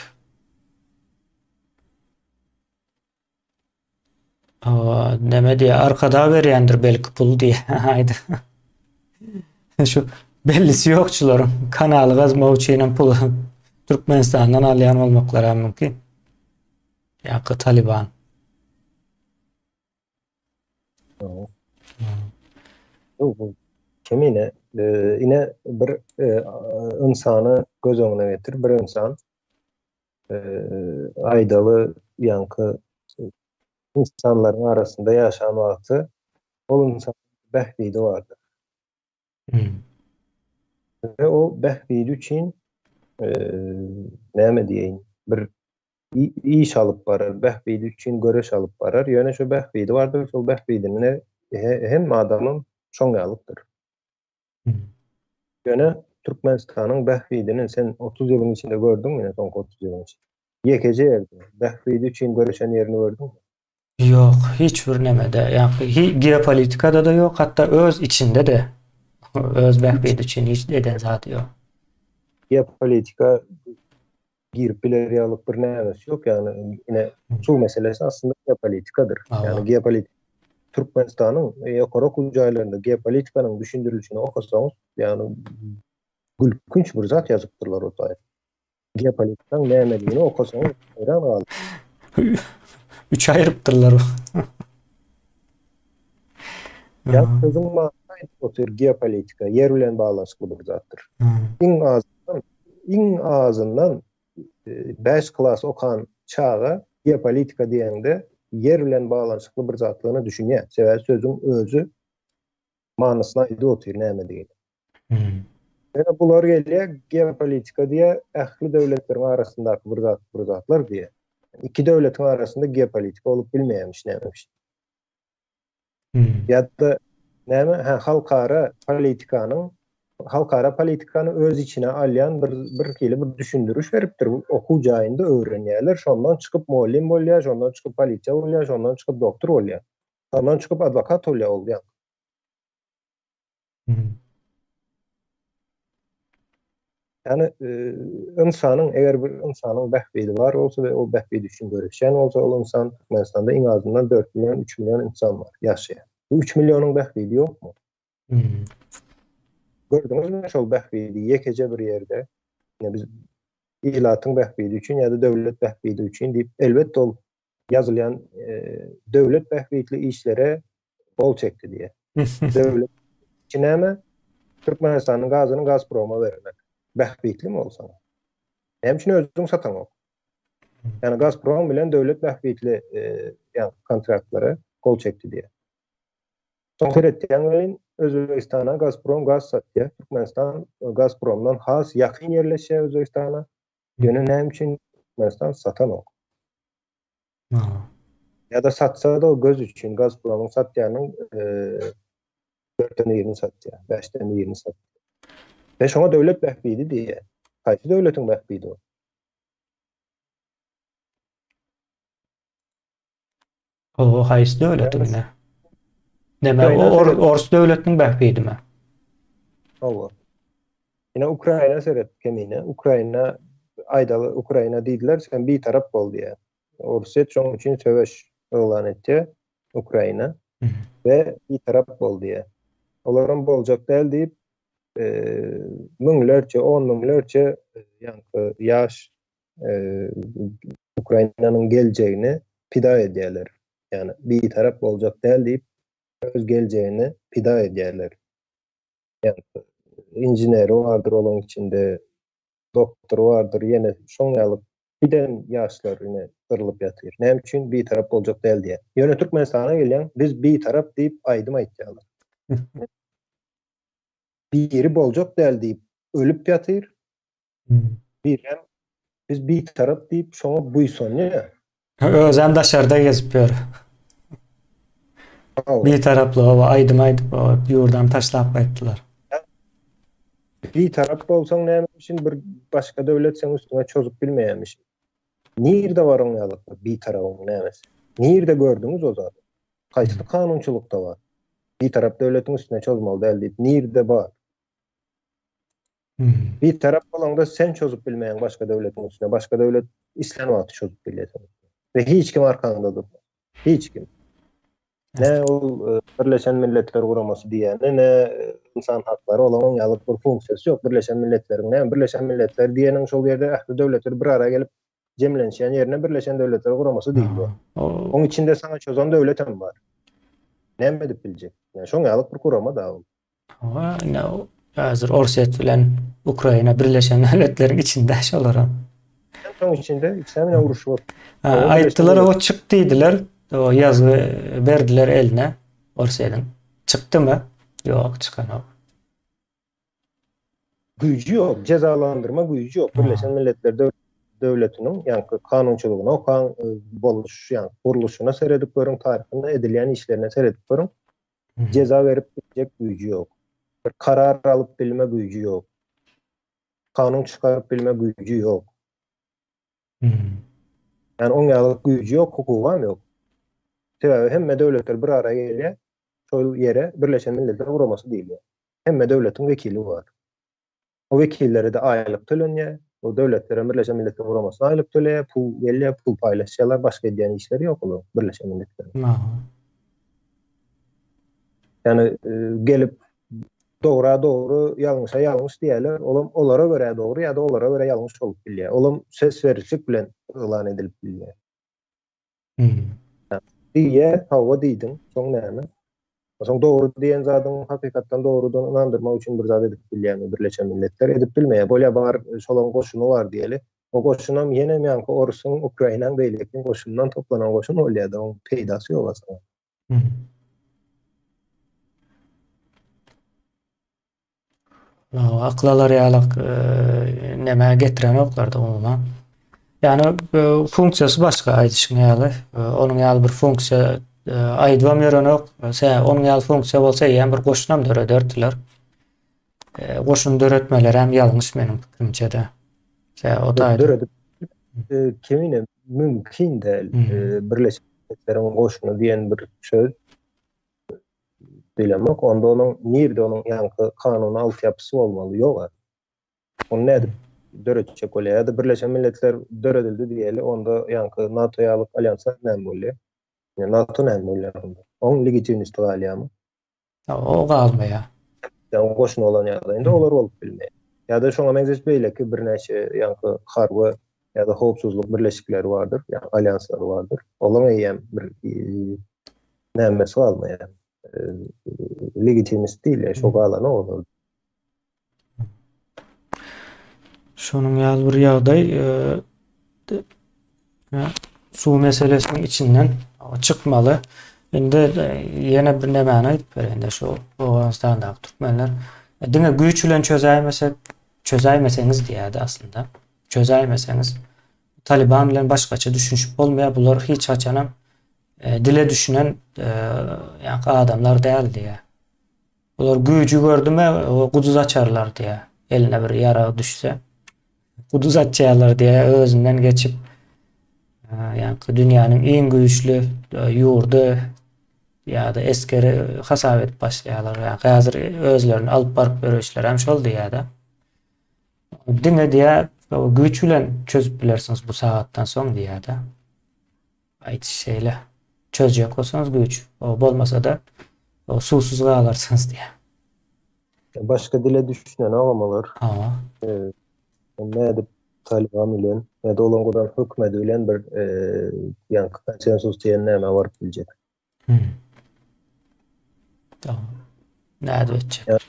Hawa, neme diýýär, Arkadag berýändir belki pul diýýär. Aýda. Şu bellisi ýokçularyň kanaly gazmak üçin hem pul Türkmenistandan alýan bolmaklary hem mümkin. Ýa-da Taliban. Kemine, e, ine bir e, ynsany göz öňüne getir, bir ynsan e, aýdaly ýaňky insanlaryň arasynda ýaşan wagty ol ynsan bähbidi bardyr. Hmm. Ve o bähbidi üçin e, näme diýeýin, bir iş alyp barar, bähbidi üçin göreş alyp barar. Ýöne şu bähbidi bardyr, şol bähbidini hem adamym şoň ýalykdyr. Hmm. Ýöne Türkmenistanyň bähbidini sen 30 ýylyň içinde gördüňmi, soňky 30 ýylyň içinde? Ýekeje ýerde bähbidi üçin göreşen ýerini gördüňmi? Ýok, hiç bir nemede, ýa geopolitikada-da ýok, hatda öz içinde-de öz bähbidi üçin hiç eden zady ýok. Geopolitika girip biler ýalyk bir nämesi ýok, ýagny ine suw meselesi aslynda geopolitikadyr. Ýagny geopolitik Türkmenistanyň ýokary okuw jaýlarynda geopolitikanyň düşündirilişini okasaňyz, ýagny gülkünç bir zat ýazypdyrlar o taýda. Geopolitikaň nämedigini okasaňyz haýran galarsyňyz. Üç aýrypdyrlar. Ýa sözüň manysy aýdyp otyr, geopolitika ýer bilen baglanyşykly bir zatdyr. Iň azyndan, iň azyndan 5 klas okan çaga geopolitika diýende ýer bilen baglanyşykly bir zatlygyna düşünýär. Sebäbi sözüň özi manysyny aýdyp otyr nämedigini. Hmm. Ýöne bular gelýär geopolitika diýýär, ähli döwletleriň arasyndaky bir zat, bir zatlar diýýär. Iki döwletiň arasynda geopolitika bolup bilmeýärmiş nämemiş. Hmm. Ýa-da näme, ha halkara politikanyň halkara politikany öz içine alýan bir bir hili bir düşündiriş beripdir. Okuw jaýynda öwrenýärler, şondan çykyp mugallym bolýar, şondan çykyp polisiýa bolýar, şondan çykyp doktor bolýar. Şondan çykyp adwokat bolýar ol ýa. Ýagny ynsanyň eger bir ynsanyň bähbidi bar bolsa we ol bähbidi üçin göreşýän bolsa, ol ynsan Türkmenistanda iň azyndan 4 million, 3 million ynsan bar ýaşaýan. Bu 3 millionyň bähbidi ýokmy? Gördüňizmi şol bähbidi ýekeje bir ýerde? Ýa biz ilatyň bähbidi üçin ýa-da döwlet bähbidi üçin diýip, elbetde ol ýazylýan döwlet bähbitli işlere gol çekdi diýýär. Döwlet işi näme? Türkmenistanyň gazyny Gazproma bermek. Bähbitlimi ol saňa? Näme üçin özüň sataňok? Ýagny Gazprom bilen döwlet bähbitli ýagny kontraktlara gol çekdi diýýär. Soň seretýäň welin Özbegistana Gazprom gaz satýar. Türkmenistan Gazpromdan has ýakyn ýerleşýär Özbegistana. Ýöne näme üçin Türkmenistan satanok? Ýa-da satsa-da o göz üçin Gazpromyň satýanyň dörtden birini satýar, bäşden birini satýar. Ve şoňa döwlet bähbidi diýýär. Haýsy döwletiň bähbidi o? O haýsy döwletiň ine? Näme, or, ors döwletiniň bähbidimi? Hawa. Ine Ukraina seret kemine. Ukraina aýdaly Ukraina diýdiler, sen bitarap bol diýýär. Orsýet şonuň üçin söweş yglan etdi Ukraina we bitarap bol diýýär. Olaram boljak däl diýip, e, müňlerçe, on müňlerçe ýaňky ýaş Ukrainanyň geljegini pida edýärler. Ýagny bitarap boljak däl diýip öz geljegini pida edýärler. Ýagny inženeri bardyr olaryň içinde, doktory bardyr, ýene şoň ýaly giden ýaşlar ine gyrylyp ýatyr. Näme üçin bitarap boljak däl diýýär. Ýöne Türkmenistana gelýäň, biz bitarap diýip aýdym aýtýarlar. Biri boljak däl diýip ölüp ýatyr. Birem biz bitarap diýip şoňa buýsanýar. Özem daşarda gezip ýör. Bitaraplyga aýdym aýdyp, ýurdam taşlap gaýtdylar. Bitarap bolsaň näme üçin bir başga döwlet seň üstüňe çozup bilmeýärmiş? Nirde bar oň ýaly bitarabyň nämesi? Nirde gördüňiz o zady? Haýsy kanunçylykda bar? Bitarap döwletiň üstüne çozmaly däl diýip nirde bar? Bitarap bolaňda sen çozup bilmeýäň başga döwletiň üstüne, başga döwlet islän wagty çozup bilýär seniň üstüne. We hiç kim arkaňda durmaz. Hiç kim. Ne ol e, Birleşen Milletler Guramasy diýýäni, ne e, ynsan haklary olaryň ýaly bir funksiýasy ýok. Birleşen Milletleriň näme? Birleşen Milletler diýeniň şol ýerde ähli döwletler bir ara gelip jemlenişýän ýerine Birleşen Döwletler Guramasy diýilýär. Oň içinde saňa çozan döwlet hem bar. Näme edip biljek? Ýa şoň ýaly bir gurama da ol. Hawa, ine häzir Orsýet bilen Ukraina Birleşen Döwletleriň içinde şolaram. Şoň içinde ikisi bilen uruşyp otyr. Aýtdylar o çyk diýdiler. O ýazgy berdiler eline Orsýetiň. Çykdymy? Ýok, çykanok. Güýji ýok, jezalandyrma güýji ýok. Birleşen Milletler Döwletiniň ýaňky kanunçylygyny okaň, boluş, ýaňky gurluşyna seredip görüň, taryhyna edilýän işlerine seredip görüň. Jeza berip biljek güýji ýok. Bir karar alyp bilme güýji ýok. Kanun çykaryp bilme güýji ýok. Ýani oň ýaly güýji ýok, hukugam ýok. Sebäbi hemme döwletler bir ara gelýär, şol ýere Birleşen Milletler Guramasy diýilýär. Hemme döwletiň wekili bar. O wekillere-de aýlyk tölenýär. O döwletlerem Birleşen Milletler Guramasyna aýlyk töleýär, pul gelýär, pul paýlaşýarlar, başga edýän işleri ýok olaryň Birleşen Milletleriň. Ýani gelip dogra dogry, ýalňyşa ýalňyş diýýärler, olam olara görä dogry ýa-da olara görä ýalňyş bolup bilýär. Olam ses berişlik bilen yglan edilip bilýär. Diýýär, hawa diýdiň, soň näme? Soň dogry diýen zadyň hakykatdan dogrudan ynandyrmak üçin bir zat edip bilýärmi Birleşen Milletler? Edip bilmeýär. Bolýar bar, şolaryň goşuny bar diýeli. O goşunam ýenem ýaňky orusyň, Ukrainaň beýlekiň goşunyndan toplanan goşun bolýar-da, oň peýdasy ýok aslynda. Akyl alar ýaly nämä getirenoklar-da umuman. Ýani funksiýasy başga aýdyşyň ýaly. Onuň ýaly bir funksiýa aýdybam ýörenok. Sebäbi onuň ýaly funksiýa bolsa eýýäm bir goşunam dörederdiler. Goşun döretmeleri hem ýalňyş meniň pikirimçe-de. Sebäbi o taýda döredip kemine mümkin däl. Birleşen Milletleriň goşuny diýen bir söz Bilemok. Onda onuň nirde onuň ýaňky kanuny altyapysy bolmaly? Ýog-a. Ony nädip döretjek bolýar? Ýa-da Birleşen Milletler döredildi diýeli, onda ýaňky NATO ýaly alýanslar näme bolýar? Ýa NATO näme bolýar onda? Oň legitimnosti galýarmy? O galmaýar. Ýa goşun bolan ýagdaýynda olar bolup bilmeýär. Ýa-da şoňa meňzeş beýleki birnäçe ýaňky harby ýa-da howpsuzlyk birleşikleri bardyr, ýa alýanslary bardyr. Olaryň eýýäm bir nämesi galmaýar. Legitimist diýilýär, şo galany olar. Şonuň ýaly bir ýagdaý suw meselesiniň içinden çykmaly. Indi ýene bir nämäni aýdyp bereýin-de şu Owganystandaky türkmenler diňe güýç bilen çözäýmesek, çözäýmeseňiz diýýärdi aslynda. Çözäýmeseňiz Taliban bilen başgaça düşünişip bolmaýar. Bular hiç haçanam dile düşünen ýa adamlar däl diýýär. Bular güýji gördümi guduz açarlar diýýär. Eline bir ýarag düşse. Guduz açýarlar diýýär, özünden geçip ýa-da dünýäniň iň güýçli ýurdy ýa-da esgeri hasap edip başlaýarlar. Ýa häzir özlerini alyp baryp ýörüşleri hem şol diýýär-de. Diňe diýýär, güýç bilen çözüp bilersiňiz bu sagatdan soň diýýär-de. Aýdyş şeýle. Çözjek bolsaňyz güýç, bolmasa-da suwsuz galarsyňyz diýýär. Başga dile düşünenogam olar. Hawa. Nädip Taliban bilen ýa-da olaryň guran hökümeti bilen bir ýaňky konsensus diýen nämä baryp biljek? Tamam. Nädip etjek?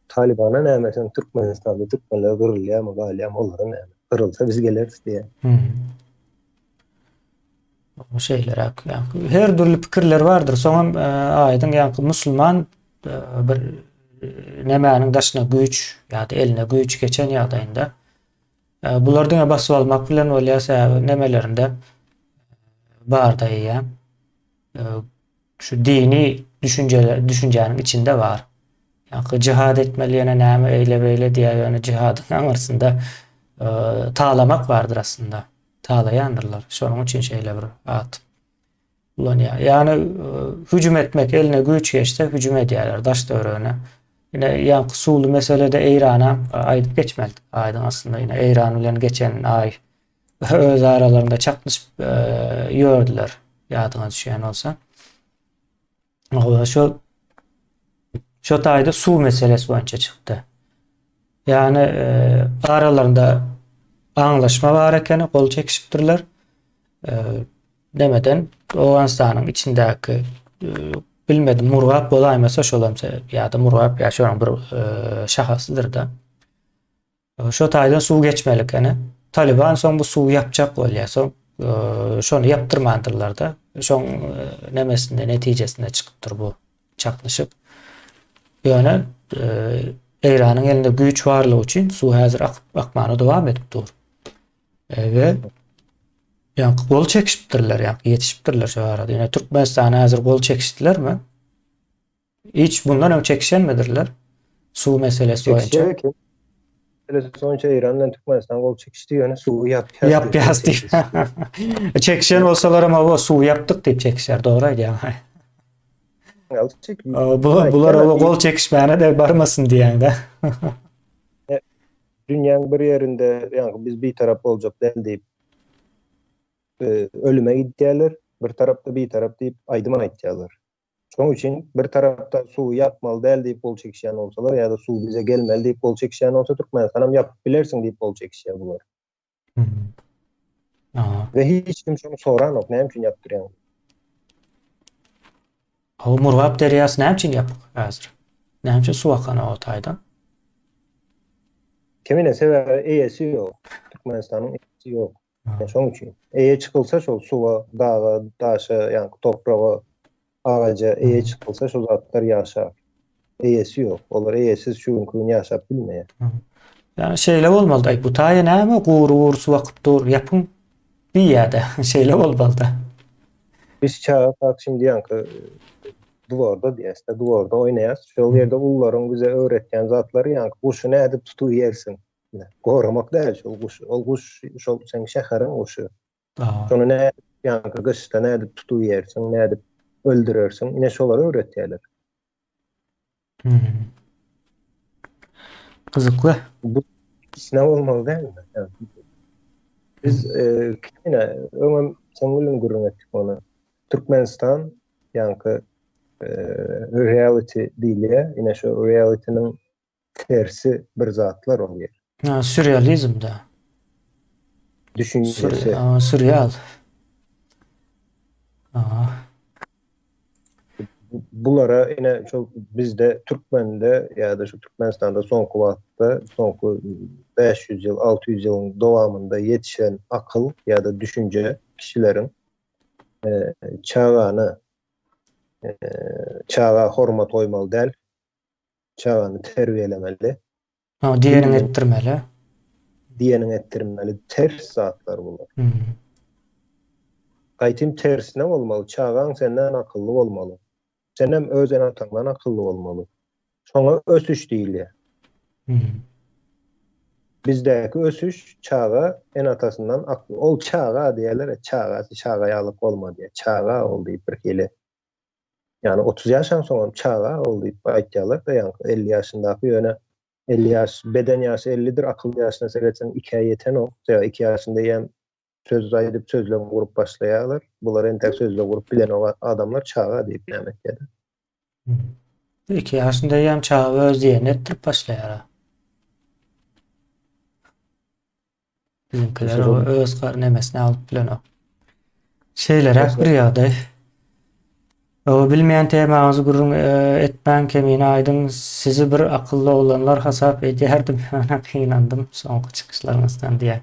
Talibana näme sen Türkmenistanda türkmenler gyrylýarmy, galýarmy, olara näme? Gyrylsa biz geleris diýýär. O şeýleräk, ýa her dürli pikirler bardyr. Soňam e, aýdyň ýa musulman e, bir e, nemäniň daşyna güýç ýa-da eline güýç geçen ýagdaýynda bular diňe basyp almak bilen bolýar, sebäbi nemelerinde barda eýýäm şu dini düşünjeler düşünjäniň içinde bar. Ýa jihad etmeli ýene näme eýle beýle diýýär, ýöne jihadyň aňyrsynda talamak bardyr aslynda. Talaýandyrlar. Şonuň üçin şeýle bir at. Ulanýar. Ýagny hüjüm etmek eline güýç geçse hüjüm edýärler daş töweregine. Ine ýaňky suwly meselede Eýrana aýdyp geçmelidik. Aýdyň aslynda ine Eýran bilen geçen aý öz aralarynda çaknyşyp ýördüler. Ýadyňa düşýän bolsa. Şo şo taýda suw meselesi boýunça çykdy. Ýagny aralarynda aňlaşma bar ekeni, gol çekişipdirler. Demeden Owganystanyň içindäki bilmedim Murgap bolaýmasa şolam ýa-da Murgap ýa şonuň bir şahasydyr-da. Şo taýdan suw geçmeli ekeni. Taliban soň bu suwy ýapjak bolýar. Soň şony ýapdyrmandyrlar-da. Şoň nemesinde netijesinde çykypdyr bu çaknyşyk. Ýöne Eýranyň elinde güýç barlygy üçin suw häzir akyp akmana dowam edip dur. We ýaňky gol çekişipdirler, ýaňky ýetişipdirler şu arada. Ýöne Türkmenistan häzir gol çekişdilermi? Hiç bundan öň çekişenmidirler? Suw meselesi boýunça. Çekişer eken. Meselesi boýunça Eýran bilen Türkmenistan gol çekişdi, ýöne suwy ýapýas. Ýapýas diýip. Çekişen bolsalar hem hawa suwy ýapdyk diýip çekişer, dogry aýdýaň. Bular bular o gol çekişmäne de barmasyn diýende. Dünýäň bir ýerinde ýaňky biz bitarap boljak däl diýip ölüme gidýärler, bir tarapda bitarap diýip aýdym aýtýarlar. Şonuň üçin bir tarapdan suwy ýapmaly däl diýip gol çekişýän bolsalar ýa-da suw bize gelmeli diýip gol çekişýän bolsa Türkmenistanam ýapyp bilersiň diýip gol çekişýär bular. We hiç kim şony soranok näme üçin ýapdyrýaň diýip. O Murgap derýasy näme üçin ýapyk häzir? Näme üçin suw akanok o taýdan? Kemine sebäbi eýesi ýok. Türkmenistanyň eýesi ýok. Şoň üçin. Eýe çykylsa şol suwa, daga, daşa, ýaňky topraga, agaja eýe çykylsa şol zatlar ýaşar. Eýesi ýok. Olar eýesiz şu günki gün ýaşap bilmeýär. Ýani şeýle bolmalyda, bu taýa näme gury-gury suw akyp dur, ýapyň diýýär-de. Şeýle bolmalyda. Biz çagakak şindi ýaňky dworda diýäs-de, dworda oýnaýas. Şol ýerde ulularyň bize öwretýän zatlary ýaňky guşy nädip tutup iýersiň. Goramak däl şol guşy. Ol guş şol seň şäheriň guşy. Şony nädip ýaňky gyşda nädip tutup iýersiň, nädip öldürersiň, ine şolary öwretýärler. Gyzykly. Bu isne bolmaly dälmi? Biz ine öňem sen bilen gürrüň etdik ony. Türkmenistan ýaňky reality diýilýär. Ine şu realitynyň tersi bir zatlar ol ýer. Ha, sürrealizm da. Düşünjesi. Sürreal. Aha. Bulara ine şol bizde türkmende ýa-da şu Türkmenistanda soňky wagtda soňky 500 ýyl, 600 ýylyň dowamynda ýetişen akyl ýa-da düşünje kişileriň e, çagany e, çaga hormat goýmaly däl. Çagany terbiýelemeli. Ha, diýeniňi etdirmeli. Diýeniňi etdirmeli. Ters zatlar bular. Hmm. Gaýtym tersine bolmaly. Çagaň senden akylly bolmaly. Senem öz ene-ataňdan akylly bolmaly. Şoňa ösüş diýilýär. Hmm. Bizdäki ösüş çaga ene-atasyndan akylly. Ol çaga diýerler, çaga, çaga ýalyk bolma diýer. Çaga ol diýip bir hili. Ýagny 30 ýaşan soňam çaga ol diýip aýtýarlar-da, ýaňky 50 ýaşyndaky ýöne 50 ýaş, beden ýaşy 50-dir, akyl ýaşyna seretseň 2-ä ýetenok. Sebäbi 2 ýaşynda eýýäm söz aýdyp, sözlem gurup başlaýarlar. Bular entek sözlem gurup bilenok adamlar çaga diýip näme etýärler. 2 ýaşynda eýýäm çaga öz diýenini etdirip başlaýar. Bizimkiler o öz gar nemesini alyp bilenok. Şeýleräk bir ýagdaý. O bilmeýän temaňyzy gürrüň e, etmäň kemine aýdyň. Sizi bir akylly oglanlar hasap edýärdim. Ýöne gynandym soňky çykyşlaryňyzdan diýýär.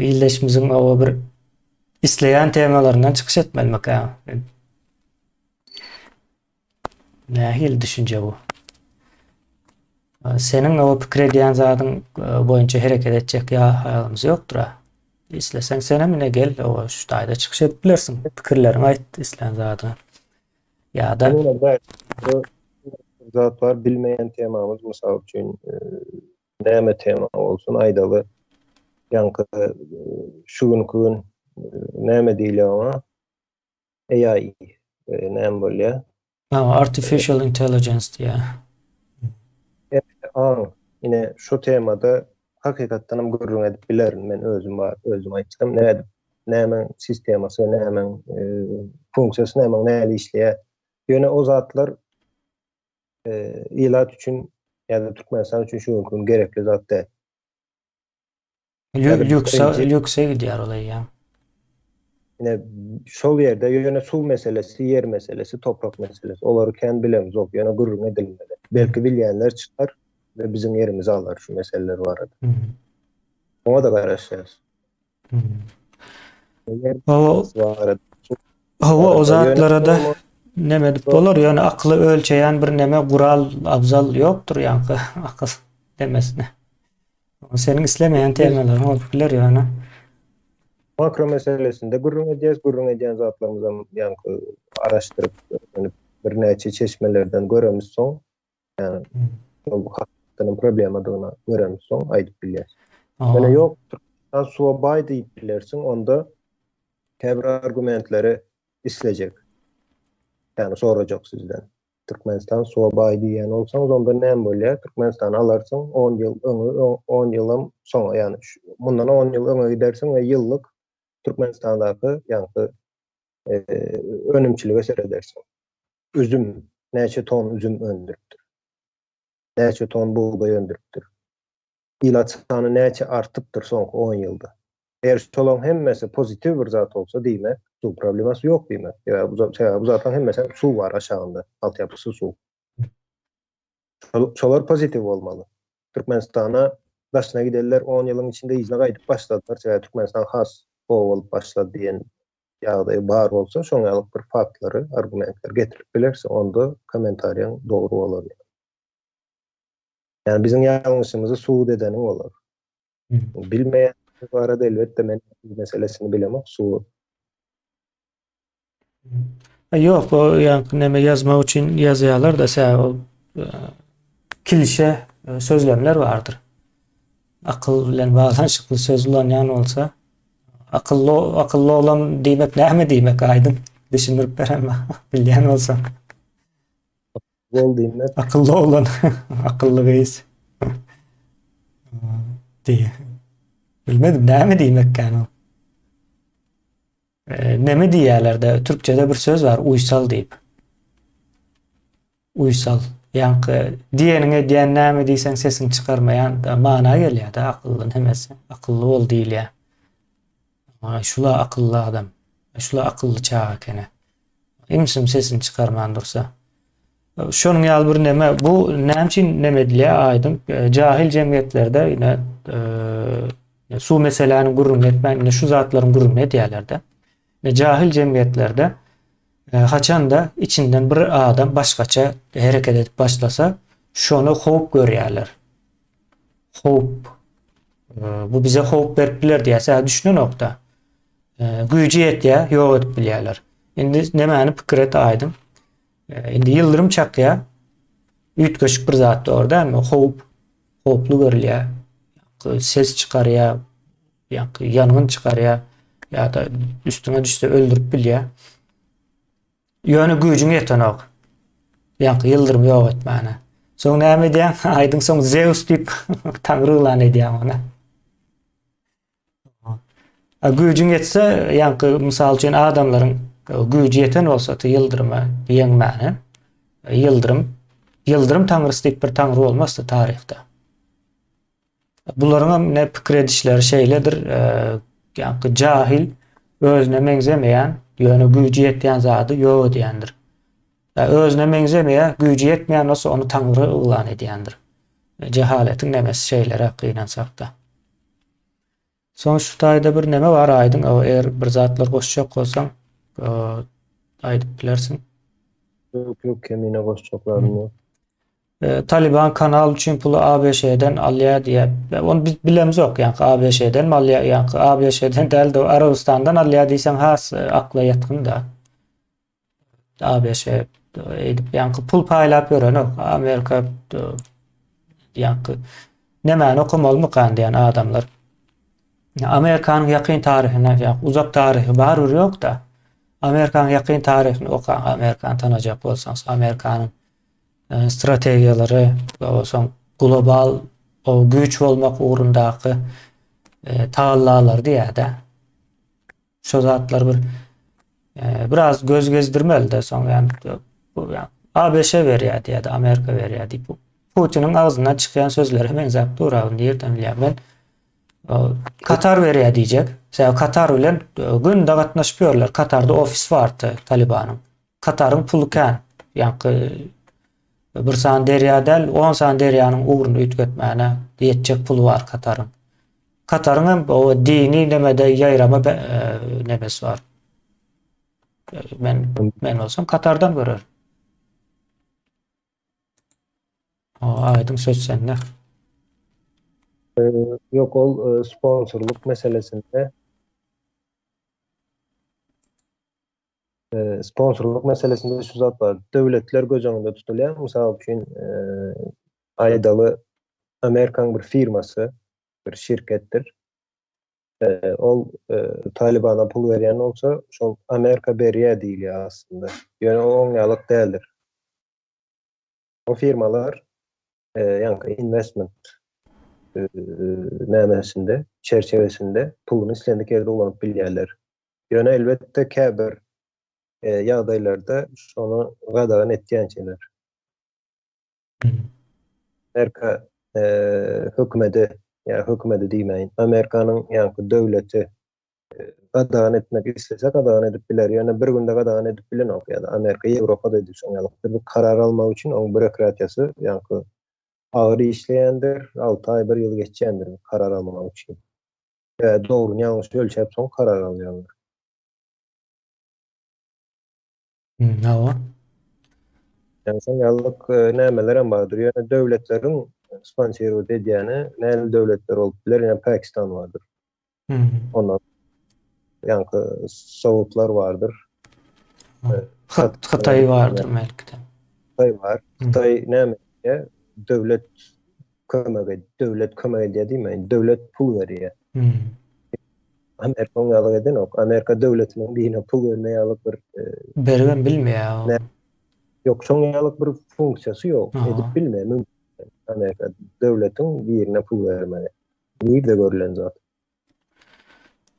Ildeşimiziň o bir isleýän temalaryndan çykyş etmelimikä? Nähili düşünje bu? Seniň o pikir edýän zadyň e, boýunça hereket etjek ýa haýalymyz ýokdur-a. Isleseň senem ine gel, o şu taýda çykyş edip bilersiň. Pikirleriňi aýt islän zadyňy. Ýa-da zat bar, bilmeýän temamyz, mysal üçin, e, näme tema bolsun aýdaly. Ýaňky e, şu günki gün näme diýilýär oňa? AI näme bolýar? Artificial intelligence diýýär. Aň, ine şu temada hakykatdan hem gürrüň edip bilerin men özüm bar, özüm aýtsam nädip, nämäň sistemasy, nämäň funksiýasy, nämäň nähili işleýär. Ýöne o zatlar ilat üçin ýa-da Türkmenistan üçin şu günki gün gerekli zat däl. Lýuksa, lýuksa gidýär ol eýýäm. Ine, şol ýerde ýöne suw meselesi, ýer meselesi, toprak meselesi, olary kän bilemzok, ýöne gürrüň edilmeli. Belki bilýänler çykar we biziň ýerimizi alar şu meseleler barada. Oňa-da garaşýarys. Hawa, o zatlara-da neme edip bolar, ýöne akyly ölçeýän bir neme gural, abzal ýokdur ýaňky akyl demesine. Seniň islemeýän temalaryň bolup biler ýöne. Makro meselesinde gürrüň edýäs, gürrüň edýän zatlarymyzam ýaňky araşdyryp, öwrenip, birnäçe çeşmelerden göremizsoň, ýagny şol hakykatdanam problemadygyny göremizsoň aýdyp bilýäs. Ýöne ýok, Türkmenistan suwa baý diýip bilersiň, onda käbir argumentleri islejek. Ýagny sorajak sizden. Türkmenistan suwa baý diýýän bolsaňyz, onda näme bolýar? Türkmenistany alarsyň, on ýyl öňe, on ýylam soňa, ýagny mundan on ýyl öňe gidersiň we ýyllyk Türkmenistandaky ýaňky önümçilige seredersiň. Üzüm, näçe ton üzüm öndüripdir? Näçe ton bugdaý öndüripdir? Ilat sany näçe artypdyr soňky on ýylda? Eger şolaryň hemmesi pozitiw bir zat bolsa, diýmek, suw problemasy ýok diýmek. Sebäbi bu sebäbi bu zatlaryň hemmesi suw bar aşagynda, altyapysy suw. Şolar pozitiw bolmaly. Türkmenistana daşyna gidenler on ýylyň içinde yzyna gaýdyp başladylar, sebäbi Türkmenistan has gowy bolup başlady diýen ýagdaý bar bolsa, şoň ýaly bir faktlary, argumentleri getirip bilersiň, onda kommentariýaň dogry bolar. Ýagny biziň ýalňyşymyzy subut edeniň bolar. Bilmeýän barada elbetde men meselesini bilemok suw. Ýok, o ýaňky neme ýazmak üçin ýazýarlar da sebäbi ol e, klişe e, sözlemler bardyr. Akyl bilen baglanyşykly söz ulanýan bolsa, akylly akylly oglan diýmek näme diýmek aýdyň düşündirip beren bilýän bolsaň. Gol diýmek. Akylly oglan, akylly gyz. Diýe. Bilmedim näme diýmekkän o. E, neme diýýärler-de, türkçede bir söz bar, uysal diýip. Uysal. Ýaňky diýeniň edýän näme diýseň sesiň çykarmaýan da mana gelýär-de akylly nemesi. Akylly bol diýilýär. Şula akylly adam. Şula akylly çaga ekeni. Ümsüm sesini çykarman dursa. Şonuň ýaly bir neme bu näme üçin neme edilýär aýdyň. E, jahil jemgyýetlerde ine e, suw meseläni gürrüň etmän ine şu zatlaryň gürrüňini edýärler-de. Ine jahil jemgyýetlerde e, haçanda içinden bir adam başgaça hereket edip başlasa, şony howp görýärler. Howp. Bu bize howp berip biler diýýär. Sen düşünenokda. Güýji ýetýär, ýok edip bilýärler. Indi nämäni pikir et aýdyň. Indi ýyldyrym çakýar. Üýtgeşik bir zat dogry dälmi? Howp, howply görülýär. Ses çykarýar, ýa-da ýangyn çykarýar ýa-da üstüňe düşse öldürip bilýär. Ýöne güýjüň ýetenok. Ýaňky ýyldyrymy ýok etmäne. Soň näme edýäň? Aýdyň soň Zeus diýip taňry yglan edýäň ony. A güýjüň ýetse, ýaňky mysal üçin adamlaryň e, güýji ýeten bolsa te ýyldyryma ýeňmäne. E, ýyldyrym, ýyldyrym taňrysy diýip bir taňry bolmazdy taryhda. Bularyň hem ne pikir edişleri şeýledir, e, ýaňky jahil özüne meňzemeýän, ýöne güýji ýetýän zady ýok edýändir. Özüne meňzemeýär, güýji ýetmeýän bolsa ony taňry yglan edýändir. Jehaletiň nemesi şeýleräk gynansak-da. Soň şu taýda bir neme bar aýdyň, eger bir zatlar goşjak bolsaň, aýdyp bilersiň. Ýok, ýok, kemine goşjak zadym ýok. Taliban kanal üçin puly ABŞ-den alýar diýýär. Ony biz bilemzok, ýaňky ABŞ-den mi alýar, ýaňky ABŞ-den däl-de Arabystandan alýar diýseň has akla ýatgyn-da. ABŞ edip ýaňky pul paýlap ýörenok. Amerika ýaňky nämäni okamalymykan diýen adamlar. Amerikanyň ýakyn taryhyna, ýa uzak taryhy barybir ýok-da. Amerikanyň ýakyn taryhyny okaň, Amerikany tanajak bolsaňyz, Amerikanyň e, strategiýalary we soň global o güýç bolmak ugrundaky e, tagallalary diýýär-de. Şo zatlar bir e, biraz göz gezdirmeli-de soň ýani bu ýani ABŞ berýär diýýär-de, Amerika berýär diýip. Putiniň agzyndan çykýan sözlere meňzäp dur, nirden bilýän men. Katar berýär diýjek. Sebäbi Katar bilen e, günde gatnaşyp ýörler. Katarda ofis bardy Talibanyň. Kataryň puly kän. Ýaňky e, bir sany derýa däl, 10 sany derýanyň ugruny üýtgetmäne ýetjek puly bar Kataryň. Kataryň hem o dini nemede ýaýrama e, nemesi bar. Men men bolsam Katardan görer. O aýdyň söz sende. Ýok ol e, sponsorlyk meselesinde e, sponsorlyk meselesinde şu zat bar. Döwletler göz öňünde tutulýar. Mysal üçin e, aýdaly Amerikan bir firmasy, bir şirketdir. Ol Talibana pul berýän bolsa, şol Amerika berýär diýilýär aslynda. Ýöne o oňýalyk däldir. O firmalar ýaňky investment nämesinde, çerçewesinde puluny islendik ýerde ulanyp bilýärler. Ýöne elbetde käbir ýagdaýlarda şony gadagan etýänçiler. Amerika hökümeti, ýa hökümeti diýmäýin, Amerikanyň ýaňky döwleti gadagan etmek islese gadagan edip biler. Ýöne bir günde gadagan edip bilenok ýa-da Amerika Ýewropada edip şoň ýaly bir karar almak üçin oň bürokratiýasy ýaňky agyr işleýändir, 6 aý, bir ýyl geçýändir karar almak üçin. Ýa dogryny ýalňyşy ölçäp soň karar alýarlar. Hawa. Ýagny şoň ýalyk e, nämeler hem bardyr. Ýöne döwletleriň sponsorwat edýäni näli döwletler bolup biler? Ýa Pakistan bardyr. Ondan ýaňky Sowutlar bardyr. Hytaý bardyr belki-de. Hytaý bar. Hytaý näme edýär? Döwlet kömek ed, döwlet kömek edýär diýmäýin, döwlet pul berýär. Amerika oň ýaly edenok. Amerika döwletiniň birine pul berme ýaly bir e, beribem bilmeýär. Ýok, şoň ýaly bir funksiýasy ýok. Edip bilmeýär mümkin. Amerika döwletiň birine pul bermegi. Nirde görülen zat?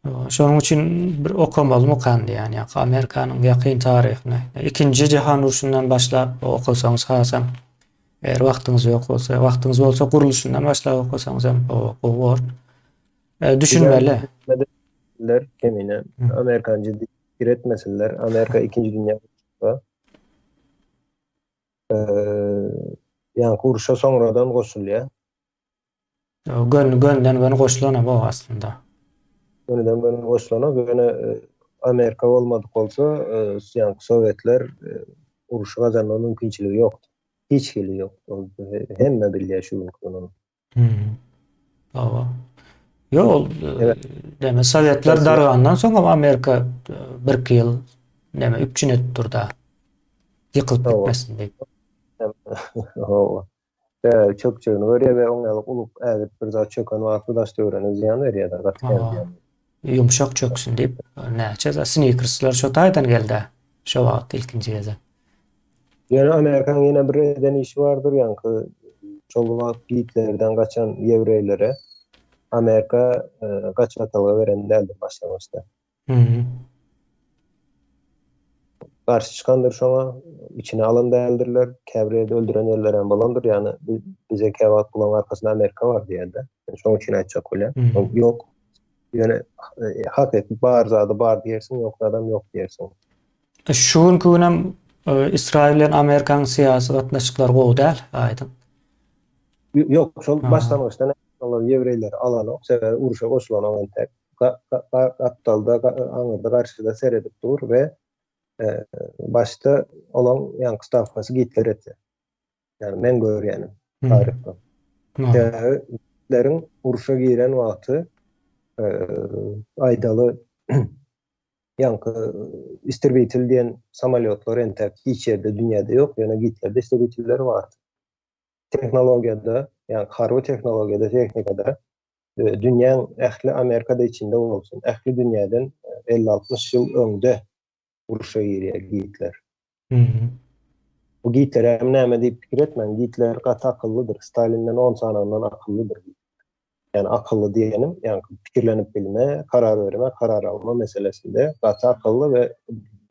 Şonuň üçin bir okamalymykan diýýän, ýa Amerikanyň ýakyn taryhyny. Ikinji jahan urşundan başlap okasaňyz hasam, eger wagtyňyz ýok bolsa, wagtyňyz bolsa gurluşyndan başlap okasaňyz hem gowy bor. E, düşünmeli. Ler kemine Amerikan ciddi pikir etmesinler. Amerika ikinji dünýä urşunda e, ýa urşa soňradan goşulýar. Gön, gönden göni goşulanam o aslynda. Gönüden göni goşulanok, ýöne e, Amerika bolmadyk bolsa, e, ýaňky Sowetler e, urşy gazanma mümkinçiligi ýokdy. Hiç hili ýok. Ol hemme bilýär şu günki gün ony. Hmm. Hawa. Ýok, ol deme Sowetler dargandan soň hem Amerika birki ýyl neme üpjün edip durda. Ýykylyp gitmesin diýip. Hawa. Sebäbi çökjegini görýär we oň ýaly uly ägirt bir zat çöken wagty daş-töweregine zyýan berýär-de, gaty kän zyýan. Ýumşak çöksün diýip, näçe zat sneakersler şo taýdan geldi şo wagt ilkinji gezek. Ýöne Amerikanyň ýene bir eden işi bardyr, ýaňky şol wagt Gitlerden gaçan ýewreýlere Amerika e, gaçybatalga beren däldir başlangyçda. Garşy çykandyr şoňa, içine alan däldirler, käbir ýerde öldüren ýerleri hem bolandyr, ýagny bize käwagt bularyň arkasynda Amerika bar diýýärler. Men şoň üçin aýtjak bolýan. Ýok. Ýöne e, hakyky bar zady bar diýersiň, ýok zadam ýok diýersiň. E, şu günki günem e, Ysraýyl bilen Amerikanyň syýasy gatnaşyklary gowy däl, aýdyň. Ýok, şol başlangyçdan olar ýewreýleri alanok, sebäbi urşa goşulanok entek. Gapdalda, aňyrda garşyda seredip dur we başda olaň ýaňky stawkasy Gitler etýär. Ýagny men görýänim taryhda. Sebäbi Gitleriň urşa giren wagty aýdaly ýaňky istrebitel diýen samolýotlar entek hiç ýerde dünýäde ýok, ýöne Gitlerde istrebiteller bardy. Tehnologiýada, ýagny harby tehnologiýada, tehnikada dünýäň ähli Amerikada içinde bolsun, ähli dünýäden 50-60 ýyl öňde. Urşa girýär Gitler. Bu Gitler hem näme diýip pikir etmäň, Gitler gaty akyllydyr. Stalinden on sanagyndan akyllydyr. Ýani akylly diýenim, ýagny pikirlenip bilme, karar berme, karar alma meselesinde gaty akylly we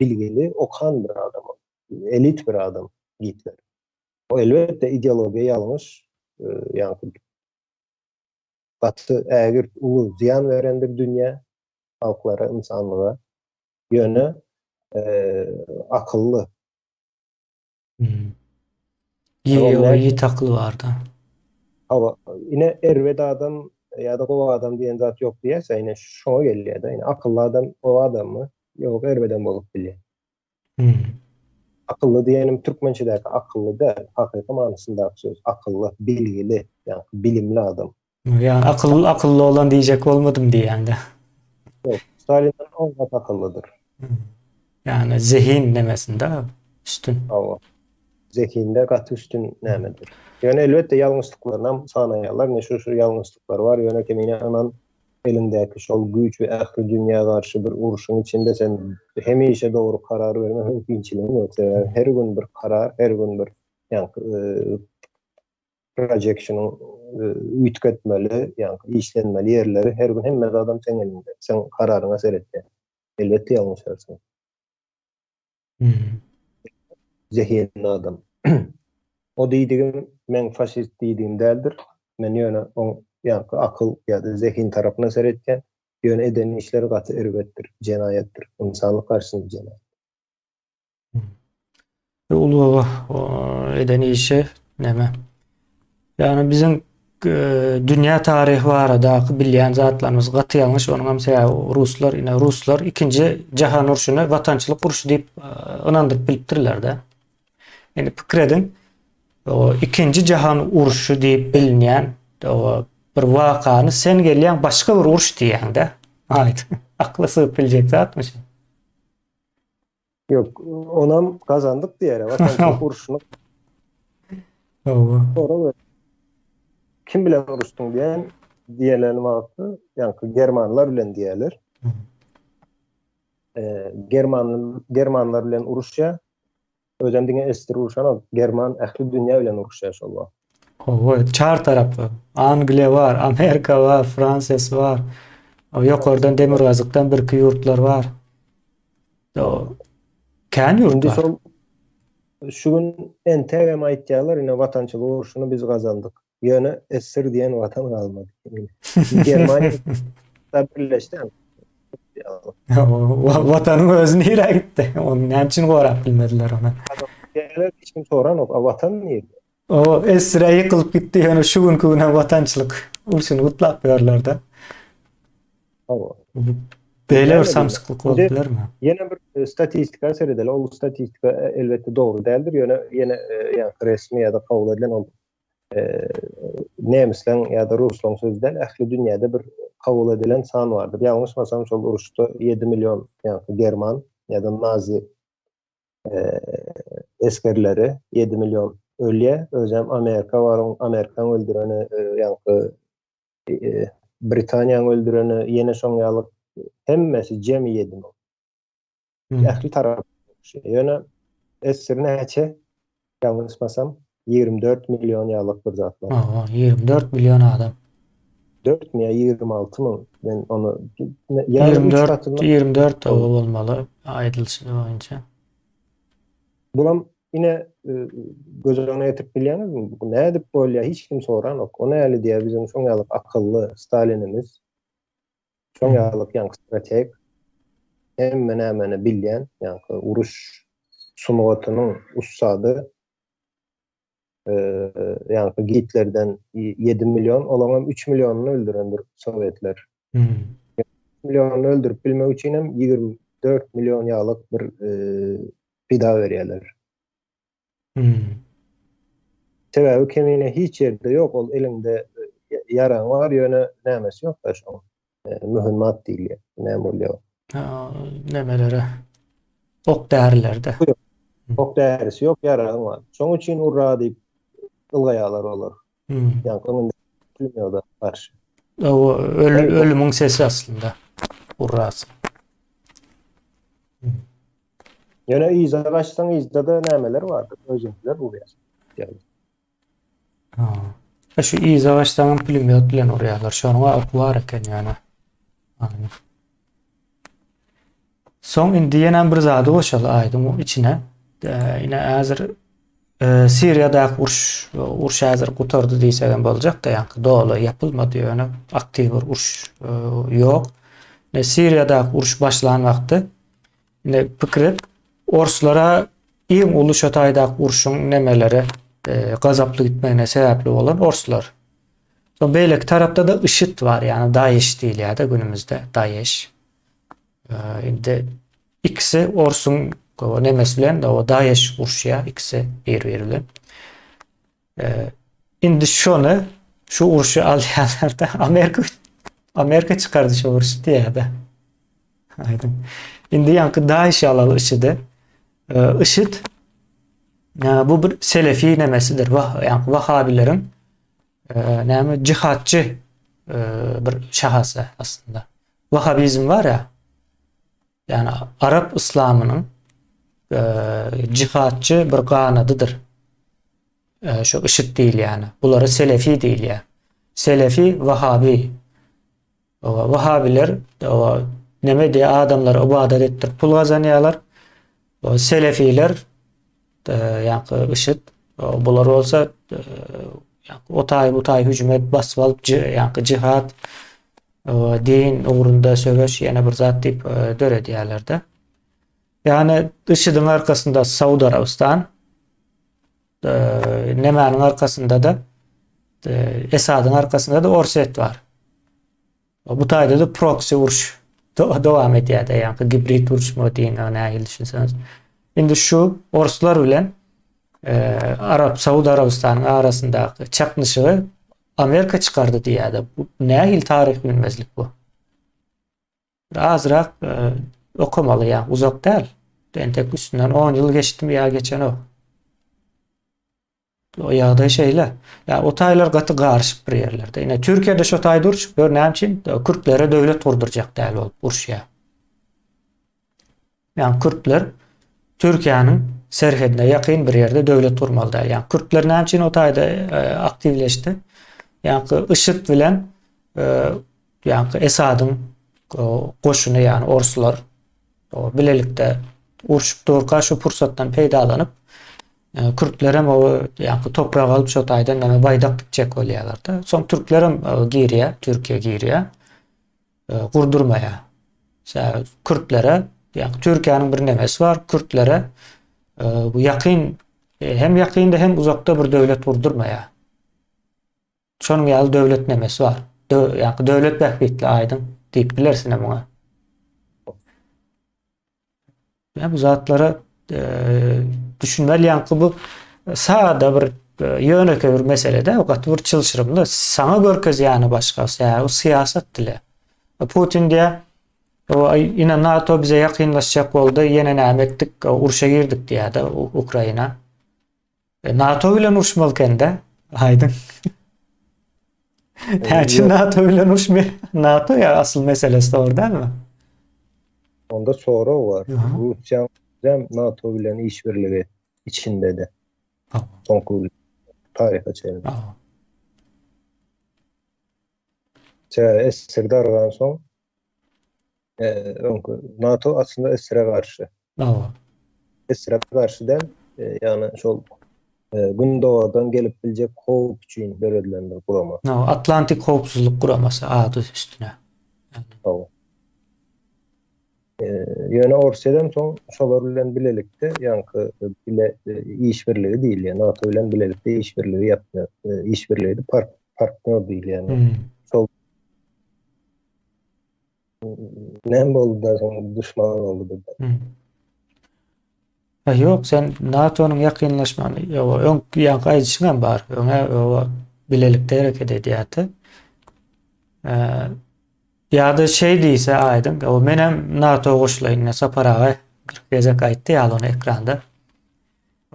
bilgili, okan bir adam ol. Elit bir adam Gitler. O elbetde ideologiýa ýalňyş, ýagny gaty ägirt uly zyýan berendir dünýä, halklara, ynsanlyga. Ýöne akylly. Ýiti akly barda. Hawa, ine erbet adam ýa-da gowy adam diýen zat ýok diýýäs-ä, ine şoňa gelýär-de. Ine akylly adam gowy adammy? Ýok, erbedem bolup bilýär. Akylly diýenim türkmençedäki akylly däl, hakyky manysyndaky söz, akylly, bilgili, ýagny bilimli adam. Ýagny akylly akylly oglan diýjek bolmadym diýýäňdä. Ýok, Stalinden on gat akyllydyr. Ýagny zehin nemesinde üstün. Hawa. Zehinde gaty üstün nämedir. Ýöne elbetde ýalňyşlyklarynam sanaýarlar, ine şu-şu ýalňyşlyklar bar, ýöne kemine ynan Eliňdäki şol güýç we ähli dünýä garşy bir urşuň içinde sen hemişe dogry karar berme mümkinçiligiň ýok. Sebäbi her gün bir karar, her gün bir ýaňky projectionyň üýtgetmeli, ýaňky işlenmeli ýerleri her gün hemme zadam seň eliňde. Seň kararyňa seretýär. Elbetde ýalňyşarsyň. Zehinli adam. O diýdigim meň faşist diýdigim däldir. Men ýöne oň ýaňky akyl ýa-da zehin tarapyna seretýän. Ýöne eden işleri gaty erbetdir, jenaýatdyr. Ynsanlyk garşysynda jenaýat. Uly baba eden işi näme? Ýagny biziň dünýä taryhy baradaky bilýän zatlarymyz gaty ýalňyş. Onuň hem sebäbi ruslar, ine ruslar ikinji jahan urşuny watançylyk urşy diýip ynandyryp bilipdirler-de. Indi pikir ediň, o ikinji jahan urşy diýip bilinýän o bir wakany sen gelýäň başga bir uruş diýýäň-de. Aýt, akla sygyp biljek zatmy şu? Ýok, onam gazandyk diýer, watançylyk urşuny. Hawa. Sorag Kim bilen uruşdyň diýen diýelen wagty, ýaňky germanlar bilen diýerler. German germanlar bilen uruşýar. Özem diňe esdir urşanok, german ähli dünýä bilen uruşýar şol wagt. Hawa, çar tarapy. Angliýa bar, Amerika bar, Fransiýasy bar. Ýokardan demirgazykdan birki ýurtlar bar. Kän ýurt bar. Şol şu gün entegem aýtýarlar, ine watançylyk urşuny biz gazandyk. Ýöne esir diýen watan galmady. Germaniýa da birleşdi. Watanyň özi nirä gitdi? Ony näme üçin gorap bilmediler ony? Hiç kim soranok, a watan nirde? O esire ýykylyp gitdi, ýöne şu günki güne watançylyk urşuny gutlap ýörler-de. Hawa. Beýle bir samsyklyk bolup bilermi? Ýene bir e, statistika seredeli. Ol statistika e, elbetde dogry däldir, ýöne ýene e, ýa resmi ýa-da kabul edilen ol nemisleň ýa-da ruslaryň sözi däl, ähli dünýäde bir kabul edilen san bardyr. Ýalňyşmasam şol uruşda 7 million ýa-da german ýa-da nazi esgerleri 7 million ölýär. Özem Amerika bar, Amerikanyň öldüreni, ýaňky Britaniýanyň öldüreni, ýene şoň ýaly hemmesi jemi 7 million. Ähli tarap. Ýöne esir näçe? Ýalňyşmasam 24 million ýalyk bir zatlar. Hawa, 24 million adam. 4 mi ýa 26 my? Men ony 24 24 bolmaly aýdylyşy boýunça. Bulam ine e, göz öňüne getirip bilýäňizmi? Bu nädip bolýar? Hiç kim soranok. O näli diýýär biziň şoň ýaly akylly Stalinimiz. Şoň ýaly ýaňky strateg hemme nämäni bilýän, ýaňky uruş sungatynyň ussady. Ýaňky Gitlerden 7 million, olaňam 3 millionyny öldürendir sowetler. Hmm. Millionyny öldürip bilmek üçin hem 24 million ýalyk bir pida berýärler. Hmm. Sebäbi kemine hiç ýerde ýok, ol eliňde ýaraň bar, ýöne nämesi ýok da şoň. Mühimmat diýilýär. Näme bolýar? Nämelere? Ok därilerde. Ok därisi ýok, ýaragyň bar. Şoň üçin urra diýip ylgaýarlar olar. Hmm. Ýaňky öňünde pulemýoda garşy. O ölümiň sesi aslynda. Urrasy. Hmm. Ýöne yza gaçsaň yzda-da nämeler bardyr, özüňkiler urýar. Ýaly. Ha. E şu yza gaçsaňam pulemýot bilen urýarlar. Şonuň oky bar eken ýöne. Aýdyň. Soň indi ýene bir zady goşaly aýdyň içine. E, ine häzir e, Siriýadaky uruş uruş häzir gutardy diýsegem boljak-da, ýaňky doly ýapylmady ýöne aktiw bir uruş e, ýok. Ine Siriýadaky uruş başlan wagty Indi pikir et, orslara iň uly şo taýdaky urşuň nemeleri e, gazaply gitmegine sebäpli bolan orslar. Soň beýleki tarapda-da IŞİD bar, ýagny DAEŞ diýilýär-de günümizde, DAEŞ. E, indi ikisi orsuň nemesi bilen o DAEŞ uruşýar, ikisi bir-biri bilen. E, indi şony şu urşy alýarlar-da Amerika Amerika çykardy şu urşy diýýär-de. Aýdyň. Indi ýaňky DAEŞ alaly IŞİD-i. E, IŞİD e, bu bir selefi nemesidir. Wah, ýaňky wahabileriň e, näme jihatçy e, bir şahasy aslynda. Wahabizm bar ya. Ýagny arap yslamynyň e, jihatçy bir ganadydyr. E, şu IŞİD diýilýäni. Bulara selefi diýilýär. Selefi, wahabi. Wahabiler o neme diýe adamlara ybadat etdirip pul gazanýarlar. O selefiler e, ýaňky IŞİD bular bolsa e, ýaňky o taý bu taý hüjüm edip basyp alyp ýaňky jihat din ugrunda söweş ýene bir zat diýip e, döredýärler-de. Ýagny IŞİD-iň arkasynda Saud Arabystan, e, nemäniň arkasynda-da e, Esadyň arkasynda-da Orsýet bar. Bu taýda-da proksi uruş dowam edýär-de, ýagny gibrid uruşmy diýiň, nähili düşünseňiz. Indi şu orslar bilen Arap Saud Arabystanyň arasyndaky çaknyşygy Amerika çykardy diýýär-de. Bu nähili taryh bilmezlik bu? Bir azrak e, okamaly ýa uzak däl. Entek üstünden 10 ýyl geçdimi ýa geçenok. O ýagdaý şeýle. Ýa o taýlar gaty garyşyk bir ýerlerde. Ine Türkiýede şo taýda urşup gör näme üçin? Kürtlere döwlet gurdurjak däl bolup uruşýar. Ýagny kürtler Türkiýäniň serhedine ýakyn bir ýerde döwlet gurmaly däl. Ýagny kürtler näme üçin o taýda e, aktiwleşdi? Ýagny IŞİD bilen e, ýagny Esadyň goşuny, ýagny orslar bilelikde urşup durka şu pursatdan peýdalanyp e, kürtlerem o ýagny toprak alyp şo taýdan näme baýdak dikjek bolýarlar-da. Soň türklerem girýär, Türkiýe girýär. Gurdurmaýar. Sebäbi kürtlere, ýagny Türkiýäniň bir nemesi bar, kürtlere bu ýakyn hem ýakynda hem uzakda bir döwlet gurdurmaýar. Şonuň ýaly döwlet nemesi bar. Ýagny döwlet bähbitli aýdyň diýip bilersiň muňa. Ýa bu zatlara e, düşünmeli ýaňky bu sada bir e, ýönekeý bir mesele-de, o gaty bir çylşyrymly. Saňa görkezýäni başga, sebäbi syýasat dili. E, Putin diýä, o ine NATO bize ýakynlaşjak boldy, ýene näme etdik, urşa girdik diýä-de Ukraina. E, NATO bilen uruşmaly ekende, aýdyň. Näçe NATO bilen uruşmaýar? NATO ýa asyl meselesi dogry dälmi? Onda sorag bar. Russiýa hem NATO bilen işbirligi içindedi. Soňky taryha çenli. Sebäbi SSR dargan soň öňki NATO aslynda SSR-e garşy. Hawa. SSR-e garşy däl, ýagny şol gündogardan gelip biljek howp üçin döredilen bir gurama. Hawa, Atlantik howpsuzlyk guramasy ady üstüne. Hawa. Ýöne Orsýetem soň şolar bilen bilelikde ýaňky bile işbirligi diýilýär. NATO bilen bilelikde işbirligi ýapýar. Işbirligi partnýor diýilýär. Şol Näme boldy da soň duşman boldy birden. Hmm. Ha ýok, sen NATO-nyň ýakynlaşmagyny, ýok, öň ýaňky aýdyşyň hem bar. Öňe o bilelikde hereket edýärdi. Ee, ýa-da şey diýse aýdyň, o menem NATO goşulaýyn, Sapar aga bir gezek aýtdy ýaly ony ekranda.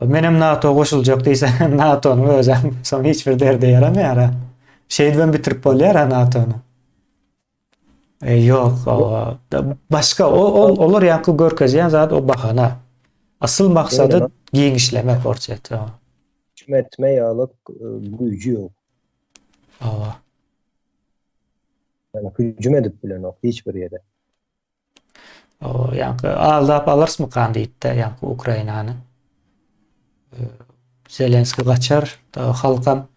Menem NATO goşuljak diýse, NATO-nyň özem soň hiç bir derde ýaramaýar. Şeýdibem bitirip bolýar NATO-ny. E, ýok, o, başga o, ol olar ýaňky görkezýän zat o bahana. Asyl maksady giňişlemek Orsýeti. Hüjüm etme ýaly güýji ýok. Hawa. Ýani hüjüm edip bilenok hiç bir ýere. Hawa, ýaňky aldap alarysmykan diýipdi, ýaňky Ukrainany. Zelenski gaçar, halkam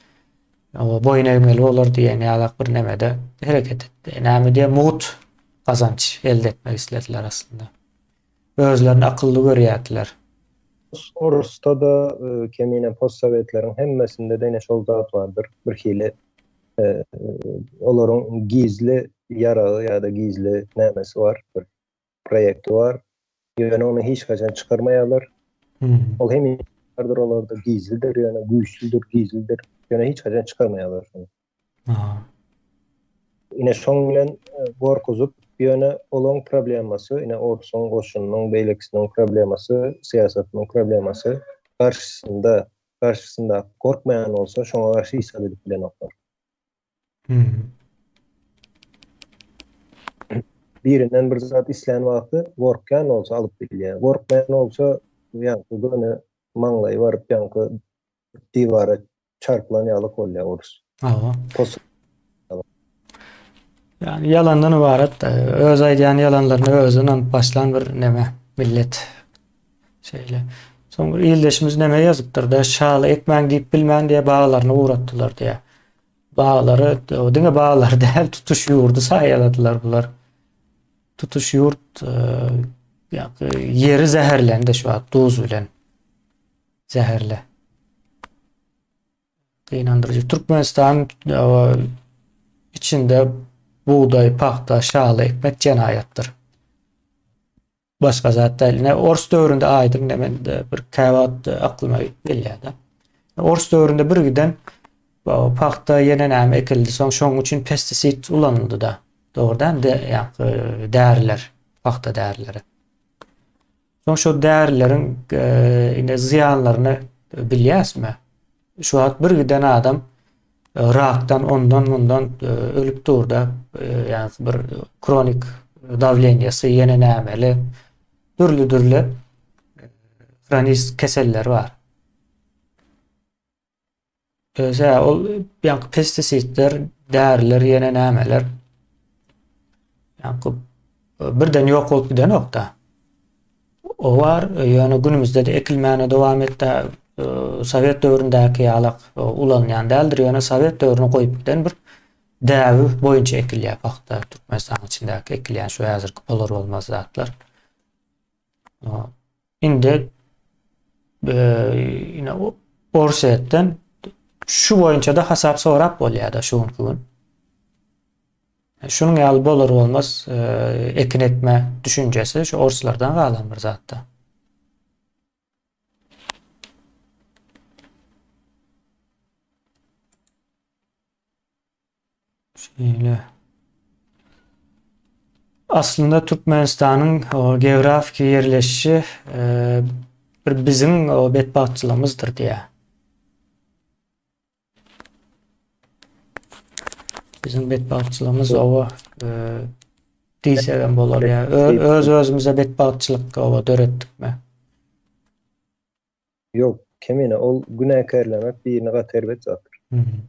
boýun egmeli bolar diýen ýalak bir nemede hereket etdi. Näme diýe, mugt gazanç elde etmek islediler aslynda. Özlerini akylly görýärdiler. Orusda-da, kemine postsowetleriň hemmesinde-de ine şol zat bardyr. Bir hili olaryň gizli ýaragy ýa-da gizli nämesi bar, bir proýekti bar. Ýöne ony hiç haçan çykarmaýarlar. Ol hemişe bardyr olarda, gizlidir, ýöne güýçlüdir, gizlidir. Ýöne hiç haçan çykarmaýarlar şony. Ine şoň bilen gorkuzyp, ýöne olaň problemasy, ine orsuň goşunynyň beýlekisiniň problemasy, syýasatynyň problemasy garşysynda, garşysyndaky gorkmaýan bolsa, şoňa garşy hiç zat edip bilenoklar. Birinden bir zat islän wagty gorkýan bolsa alyp bilýär. Gorkmaýan bolsa, ýaňky göni maňlaýy baryp ýaňky diwara çarpylan ýaly bolýar orus. Hawa. Pos Yani ýalandan ybarat, öz aýdýan ýalanlaryna özi ynanyp başlan bir neme, millet. Şeýle. Soň bir ildeşimiz neme ýazypdyr-da, şaly ekmäň diýip bilmän diýe baglaryny guratdylar diýe. Baglary, diňe baglary däl, tutuş ýurdy saýaladylar bular. Tutuş ýurt ýeri zäherlendi şu wagt duz bilen. Zäherli. Gynandyryjy. Türkmenistan içinde bugdaý, pagta, şaly ekmek jenaýatdyr. Başga zat däl. Ine ors döwründe aýdyň ine men bir käwagt aklyma gelýär-de. Ors döwründe bir giden pagta ýene näme ekildi, soň şoň üçin pestisid ulanyldy-da. Dogrudan de ýa däriler, pagta därileri. Soň şo därileriň ine zyýanlaryny bilýäsmi? Şu wagt bir giden adam rakdan ondan mundan ölüp durda, ýa bir kronik dawleniýasy ýene nämeli dürli-dürli hronis keseller bar. Özä ol ýaňky pestisidler, däriler ýene nämeler. Ýaňky birden ýok bolup gidenok-da. O bar, ýöne günümizde-de ekilmäne dowam etdi. Sowet döwründäki ýalak ulanylýan däldir, ýöne sowet döwrüni goýup giden bir däbi boýunça ekilýär pagta Türkmenistanyň içindäki ekilýän şu häzirki bolar bolmaz zatlar. Indi ine Orsýetden şu boýunça-da hasap sorap bolýar-da şu günki gün. Şunuň ýaly bolar bolmaz ekin ekme düşünjesi şu orslardan galan bir zatda. Şeýle. Aslynda Türkmenistanyň geografiki ýerleşişi e, bir biziň betbagtçylygymyzdyr diýýär. Biziň betbagtçylygymyz oba e, diýsegem bolar ýa öz özümize betbagtçylyk oba döretdikmi? Ýok, Kemine, ol günäkärlemek birini gaty erbet zatdyr.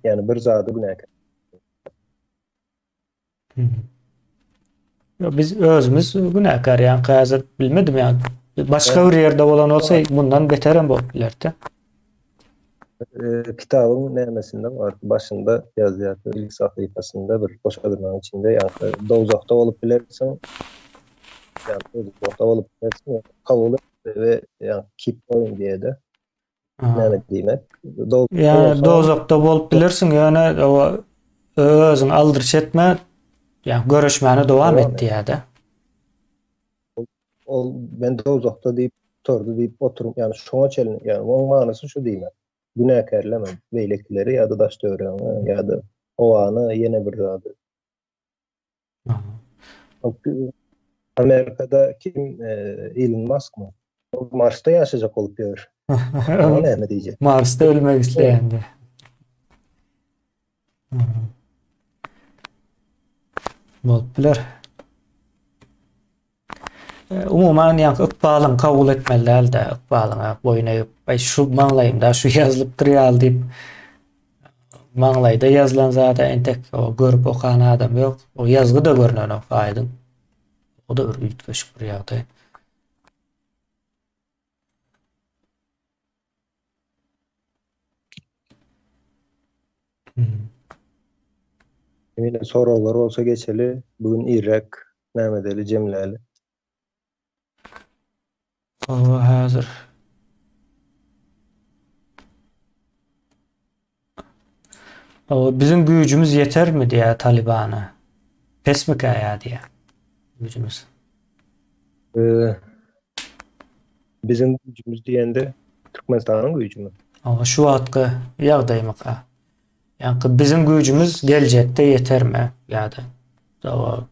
Ýagny bir zady günäkär. Ýok, biz özümiz günäkär, ýa häzir bilmedim ýa başga bir ýerde bolan bolsa mundan beter hem bolup bilerdi. E, kitabyň nämesinde bar, başynda ýazýar, ilk sahypasynda bir boş adamyň içinde ýa dowzahda bolup bilersiň, ýa dowzahda bolup bilersiň, kabul we ýa keep going diýede. Näme diýmek? Ýa dowzahda bolup bilersiň, ýöne özüň aldyryş etme, ýa göreşmäne dowam et diýýär-de. Ol men dowzahda diýip, tordy diýip oturyp, ýani şoňa çenli, ýani onuň manysy şu diýmek. Günäkärleme beýlekileri ýa-da daş-töweregiňi ýa-da howany ýene bir zady. Amerikada kim Elon Muskmy? Ol Marsda ýaşajak bolup ýör. Oňa näme diýjek? Marsda ölmek isleýändir. Bolup biler. Umuman ýaňky ykbalyňy kabul etmeli däl-de, ykbalyňa boýun egip, aý şu maňlaýymda şu ýazylypdyr ýaly diýip, maňlaýda ýazylan zada entek o görüp okan adam ýok. O ýazgy-da görnenok aýdyň. O-da bir üýtgeşik bir ýagdaý. Ýene soraglar bolsa geçeli. Bu gün irräk näme edeli, jemläli. Hawa, häzir. Hawa, biziň güýjümiz ýetermi diýýär Talibana. Pesmikä ýa diýýär. Güýjümiz. Ee, biziň güýjümiz diýende Türkmenistanyň güýjümi? Hawa, şu wagtky ýagdaýmyka? Ýaňky biziň güýjümiz geljekde ýetermi ýa-da hawa,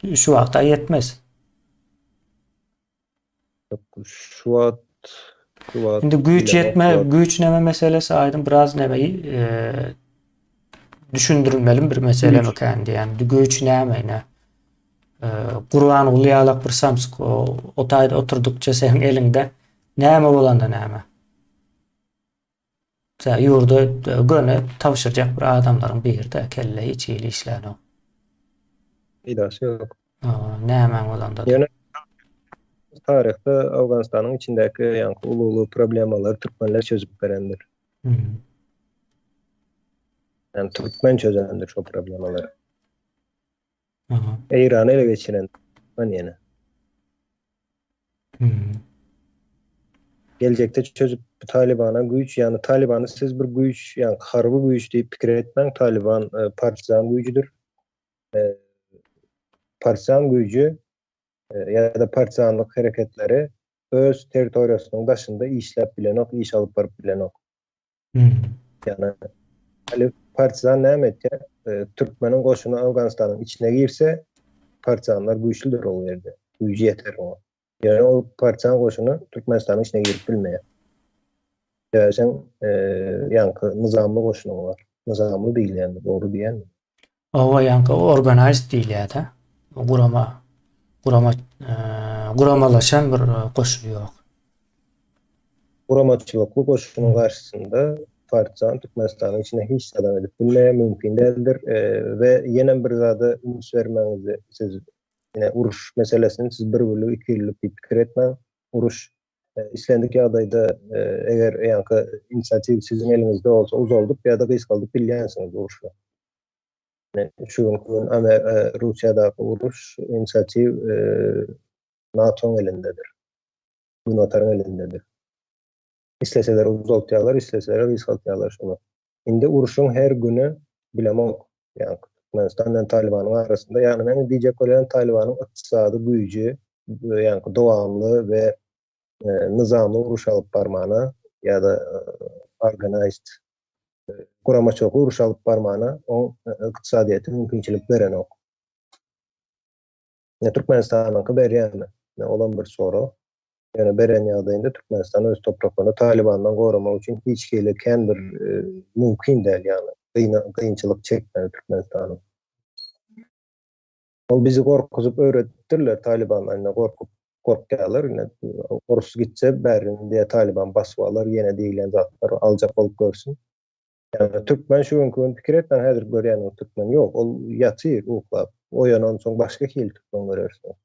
şu wagta ýetmez. Şu wagt şu wagt Indi güýç bilemok, ýetme, şu wagt güýç neme meselesi aýdyň biraz neme e, düşündirilmeli bir mesele güýç mikä diýen. Güýç näme ine? E, Gurbanguly ýalak bir samsyk o, o taýda oturdukça seň eliňde näme bolanda näme? Tä ýurda göni tabşyrjak bir adamlaryň biri-de kelle hiç hili işlänok. Peýdasy ýok. Nämäň bolanda-da. Ýöne taryhda Owganystanyň içindäki ýaňky uly-uly problemalary türkmenler çözüp berendir. Hmm. Yani türkmen çözendir şo problemalary. Aha. Eýrany ele geçiren türkmen ýene. Hmm. Geljekde çözüp Talibana güýç, ýagny Talibany siz bir güýç, ýagny harby güýç diýip pikir etmäň, Taliban e, partizan güýjüdir. E, partizan güýji e, ýa-da partizanlyk hereketleri öz territoriýasynyň daşynda işläp bilenok, iş alyp baryp bilenok. Hmm. Ýagny hali partizan näme etýär? E, Türkmeniň goşuny Owganystanyň içine girse, partizanlar güýçlüdir ol ýerde. Güýji ýeter oňa. Ýöne ol partizan goşuny Türkmenistanyň içine girip bilmeýär. Sebäbi sen e, ýaňky nyzamly goşunyň bar. Nyzamly diýilýändir, dogry diýýänmi? Owa ýaňky organized diýilýär-de. Gurama gurama e, guramalaşan bir e, goşun ýok. Guramaçylykly goşunyň garşysynda partizan Türkmenistanyň içine hiç zadam edip bilmeýär, mümkin däldir. E, we ýenem bir zada üns bermegiňizi siz ine uruş meselesini siz bir günlük, iki ýyllyk diýip pikir etmäň. Uruş e, islendik ýagdaýda e, eger ýaňky inisiatiw siziň eliňizde bolsa uzaldyp ýa-da gysgaldyp bilýänsiňiz urşy. Şu günki gün Amer e, Russiýadaky uruş inisiatiw e, NATO-nyň elindedir. Günbataryň elindedir. Isleseler uzaltýarlar, isleseler gysgaltýarlar şony. Indi urşuň her güni bilemok. Ýagny Türkmenistan bilen Talibanyň arasynda, ýagny men diýjek bolýan Talibanyň ykdysady güýji, ýagny dowamly we e, nyzamly uruş alyp barmana ýa-da e, organized e, guramaçylykly uruş alyp barmana oň ykdysadyýeti mümkinçilik berenok. Ne Türkmenistanyňky berýärmi? Ne olam bir sorag. Ýöne beren ýagdaýynda Türkmenistan öz topraklaryny Talibandan goramak üçin hiç hili kän bir e, mümkin däl ýagny kynçylyk çekmeli Türkmenistanyň. Ol bizi gorkuzyp öwredipdirler Talibanlar ine gorkup gorkýarlar ine orus gitse bärini diýe Taliban basyp alar ýene diýilýän zatlar aljak bolup görsün. Ýagny türkmen şu günki gün pikir etmäň häzir görýän türkmen ýok ol ýatyr uklap oýanan soň başga hili türkmen görersiň.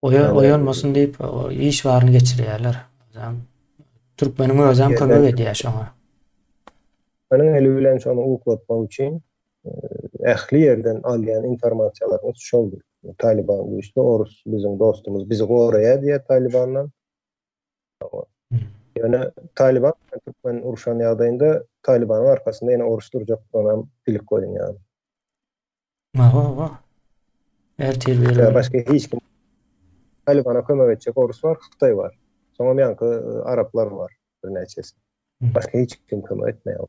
Oýan, oýanmasyn diýip iş baryny geçirýärler. Türkmeniň özem kömek edýär şoňa. Türkmeniň eli bilen şony uklatmak üçin e, ähli ýerden alýan informasiýalaryňyz şoldur. Taliban güýçli, orus biziň dostumyz, bizi goraýar diýýär Talibandan. Ýöne Taliban türkmen urşan ýagdaýynda Talibanyň arkasynda ýene orus durjak, onam bilip goýuň ýagny. Hawa, hawa. Ertir bir gün. Başga hiç kim Talibana kömek etjek orus bar, Hytaý bar. Soňam ýaňky e, araplar bar birnäçesi. Başga hiç kim kömek etmeýär.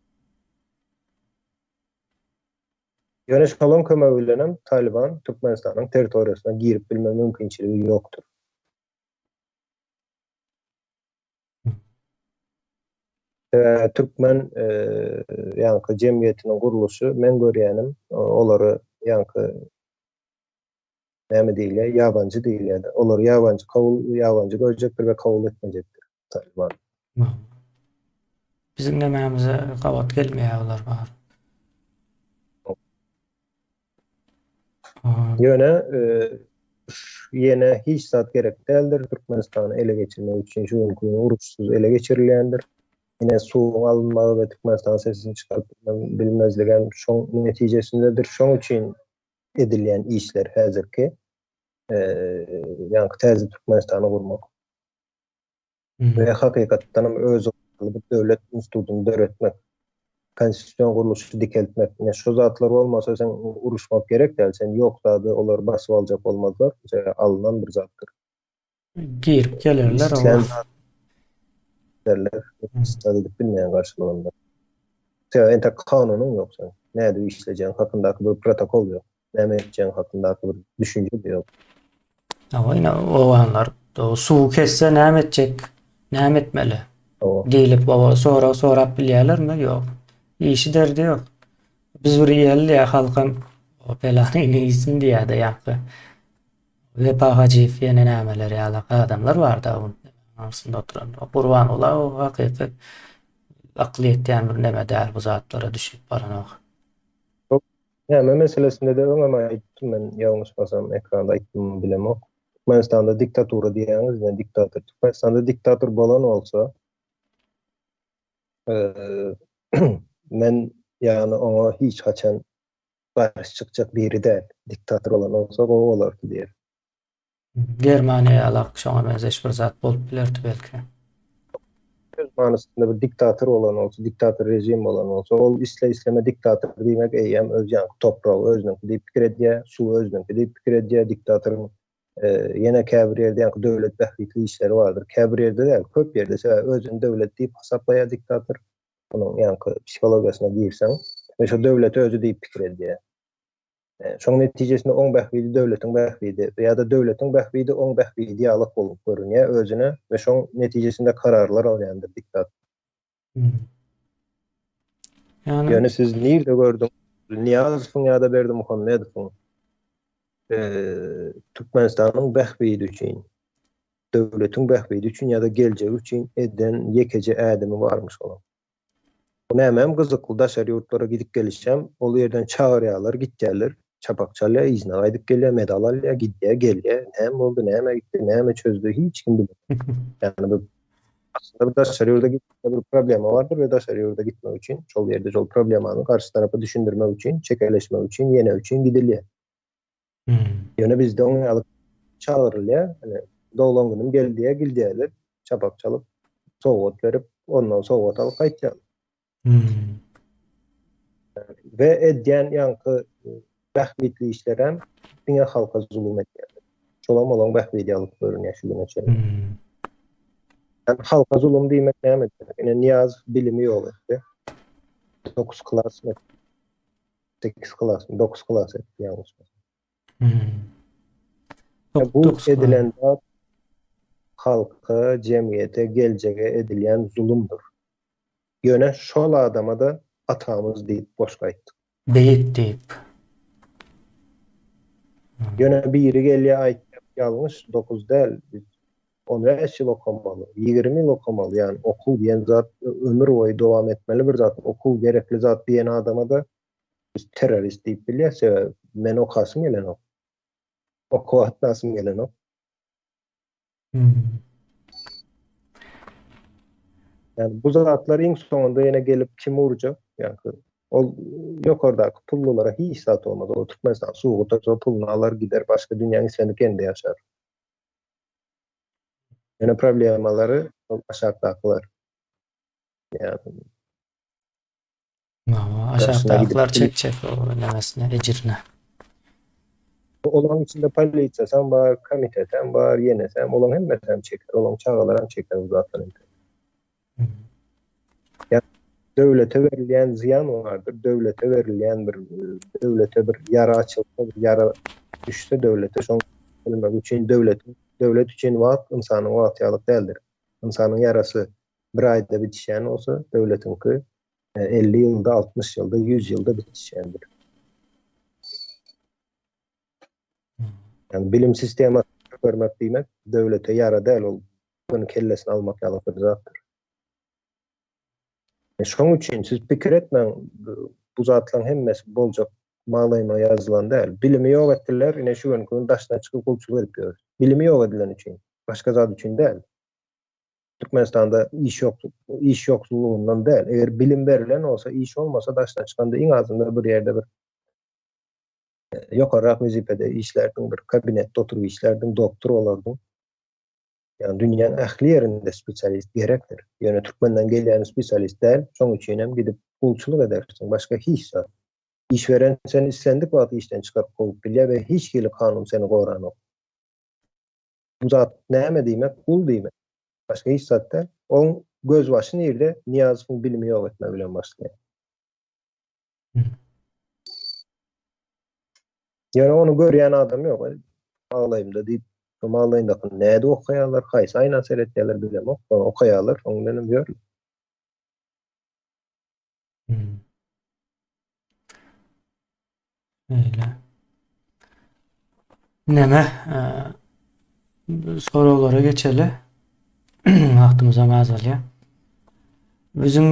Ýöne şolaryň kömegi bilen hem Taliban Türkmenistanyň territoriýasyna girip bilme mümkinçiligi ýokdur. Türkmen ýaňky jemgyýetiniň gurluşy men görýänim olary ýaňky. Näme diýilýär? Ýabanjy diýilýär. Olary ýabanjy kabul, ýabanjy görjekdir we kabul etmejekdir Talyban. Biziň nämämize gabat gelmeýär olar bar. Ýöne ýene hiç zat gerek däldir Türkmenistany ele geçirmek üçin şu günki gün uruşsyz ele geçirilýändir. Ine suwuň alynmagy we Türkmenistan sesini çykaryp bilmezligem şoň netijesindedir. Şoň üçin edilýän işler häzirki ýaňky täze Türkmenistany gurmak. We hakykatdan hem öz bir döwlet institutyny döretmek, konstitusion gurluşy dikeltmek. Ine şu zatlar bolmasa sen uruşmak gerek däl, sen ýok zady olar basyp aljak bolmazlar, alnan bir zatdyr. Girip gelerler olar. Derler, istat edip bilmeýän garşylygynda. Sebäbi entek kanunyň ýok sen. Nädip işlejegiň hakyndaky bir protokol ýok. Näme etjegiň hakyndaky bir düşünje ýok. Hawa, ine oganlar suw kesse näme etjek, näme etmeli? Diýlip baba sorag sorap bilýärlermi? Ýok. Işi derdi ýok. Biz bir iýeli diýýär halkam o belany iýsin diýýär-de ýaňky. Wepa Hajyýew ýene nämeler ýaly adamlar barda aňyrsynda oturan. Gurbanguly o hakyky akyl ýetýän bir neme däl bu zatlara düşünip baranok. Näme meselesinde-de öňem aýtdym men ýalňyşmasam ekranda aýtdymmy bilemok. Türkmenistanda diktatura diýýäňiz ine diktator. Türkmenistanda diktator bolan bolsa men ýagny oňa hiç haçan garşy çykjak biri däl. Diktator bolan bolsa gowy bolardy diýer. Germaniýa ýalak şoňa meňzeş bir zat bolup bilerdi belki. Söz manysynda bir diktator bolan bolsa, diktator režim bolan bolsa, ol isle-isleme diktator diýmek eýýäm öz ýaňky topragy özüniňki diýip pikir edýär, suwy özüniňki diýip pikir edýär, diktatoryň ýene käbir ýerde ýaňky döwlet bähbitli işleri bardyr. Käbir ýerde däl, köp ýerde sebäbi özüni döwlet diýip hasaplaýar diktator. Onuň ýaňky psihologiýasyna girseň we şo döwleti özi diýip pikir edýär. Şoň netijesinde oň bähbidi döwletiň bähbidi ýa-da döwletiň bähbidi oň bähbidi ýalak bolup görünýär özüne we şoň netijesinde kararlar alýandyr diktator. Ýöne Ýöne siz nirde gördüňiz Nyýazowyň ýa-da Berdimuhamedowyň Türkmenistanyň bähbidi üçin, döwletiň bähbidi üçin ýa-da geljegi üçin eden ýekeje ädimi barmyş olaň. Bu nämem gyzykly daşary ýurtlara gidip gelişem ol ýerden çagyrýarlar gitýärler çapak çalýar yzyna gaýdyp gelýär medal alýar gidýär gelýär näme boldy nämä gitdi näme çözdü hiç kim bilenok ýagny bu aslynda bir daşary ýurda gitmekde bir problema bardyr we daşary ýurda gitmek üçin şol ýerde şol problemany garşy tarapa düşündirmek üçin çekeleşmek üçin ýene üçin gidilýär. Ýöne bizde oň ýaly çagyrylýar. Ýöne doglan günüm geldi diýýär, gidýärler. Çapak çalyp, sowgat berip, ondan sowgat alyp gaýtýarlar. We edýän ýaňky bähbitli işlerem diňe halka zulum edýärler. Şolam olaň bähbidi ýaly görünýär şu güne çenli. Ýani halka zulum diýmek näme diýmek? Ine Nyýazow bilimi ýok etdi. 9 klas 8 klas, 9 klas etdi ýalňyşmasam. Hmm. Bu edilen zat halka, jemgyýete, geljege edilýän zulumdyr. Ýöne şol adama-da atamyz diýip goşgy aýtdyk. Beýik diýip. Ýöne biri gelýär aýtýar, ýalňyş, 9 däl, biz 15 ýyl okamaly, 20 ýyl okamaly, ýagny okuw diýen zat ömür boýy dowam etmeli bir zat, okuw gerekli zat diýen adama-da biz terrorist diýip bilýäs, sebäbi men okasym gelenok. Okuwa gatnasym gelenok. Hmm. Yani bu zatlar iň soňunda ýene gelip kim urjak? Ýa-ni ol ýokardaky pullulara hiç zat bolmaz. Ol Türkmenistan suw gutarsa puluny alar gider, başga dünýäň islendik ýerinde ýaşar. Ýöne problemalary ol aşakdakylar. Ýa-ni aşakdakylar çekjek o nemesine, ejirine. Olaryň içinde polisiýasam bar, komitetem bar, ýenesem, olaryň hemmesem çeker, olaryň çagalaram çeker bu zatlary. Ýa döwlete berilýän zyýan bardyr, döwlete berilýän bir döwlete bir ýara açylsa, bir ýara düşse döwlete şoň bilmek üçin döwletiň döwlet üçin wagt ynsanyň wagty ýalyk däldir. Ynsanyň ýarasy bir aýda bitişýän bolsa, döwletiňki 50 ýylda, 60 ýylda, 100 ýylda bitişýändir. Ýagny bilim sistemasyny görmek diýmek döwlete ýara däl, ol göni kellesini almak ýaly bir zatdyr. Şoň üçin siz pikir etmäň, bu zatlaryň hemmesi boljak maglaýyma ýazylan däl. Bilimi ýok etdiler, ine şu günki gün daşyna çykyp gulçulyk edip ýörüs. Bilimi ýok edileni üçin, başga zat üçin däl. Türkmenistanda iş ýok, iş ýoksullugyndan däl. Eger bilim berlen bolsa, iş bolmasa daşyna çykanda iň azyndan bir ýerde bir ýokarrak wezipede işlärdiň, bir kabinetde oturyp işlärdiň, doktor bolardyň. Ýagny dünýäň ähli ýerinde spesialist gerekdir. Ýöne türkmenden gelýän spesialist däl, şoň üçin hem gidip gulçulyk edersiň, başga hiç zat. Işveren seni islendik wagt işden çykaryp kowup bilýär we hiç hili kanun seni goranok. Bu zat näme diýmek? Gul diýmek. Başga hiç zat däl. Oň gözbaşy nirde? Nyýazowyň bilimi ýok etme bilen başlaýar. Ýöne ony görýän adam ýok. Aglaýymda diýip, şo maglaýyndakyny nädip okaýarlar, haýsy aýna seretýärler bilemok. Ony okaýarlar, şoň bilenem ýörler. Öyle. Neme? Soraglara geçeli. Wagtymyzam azalýar. Biziň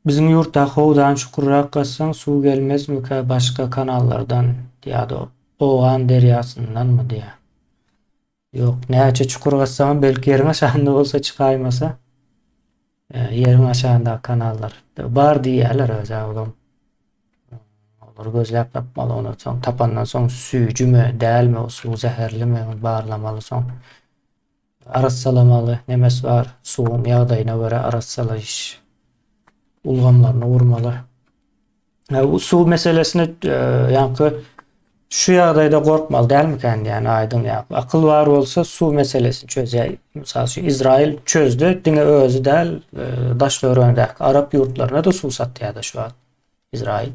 biziň ýurtda howdan çukurrak gazsaň suw gelmezmikä başga kanallardan ýa-da Owgan derýasyndanmy diýýär. Ýok, näçe çukur gazsaňam belki ýeriň aşagynda bolsa çykaýmasa. Ýeriň aşagyndaky kanallar bar diýýärler özä olam. Olary gözläp tapmaly ony soň tapandan soň süýjümi dälmi o suw zäherlimi ony barlamaly soň. Arassalamaly nemesi bar suwuň ýagdaýyna görä arassalaýyş ulgamlaryny gurmaly. Bu suw meselesini ýaňky şu ýagdaýda gorkmaly dälmikän diýen aýdyň ýa. Akyl bar bolsa suw meselesini çözýär. Mysal üçin Izrail çözdi, diňe özi däl, daş töweregindäki arap ýurtlaryna-da suw satýar-da şu wagt Izrail.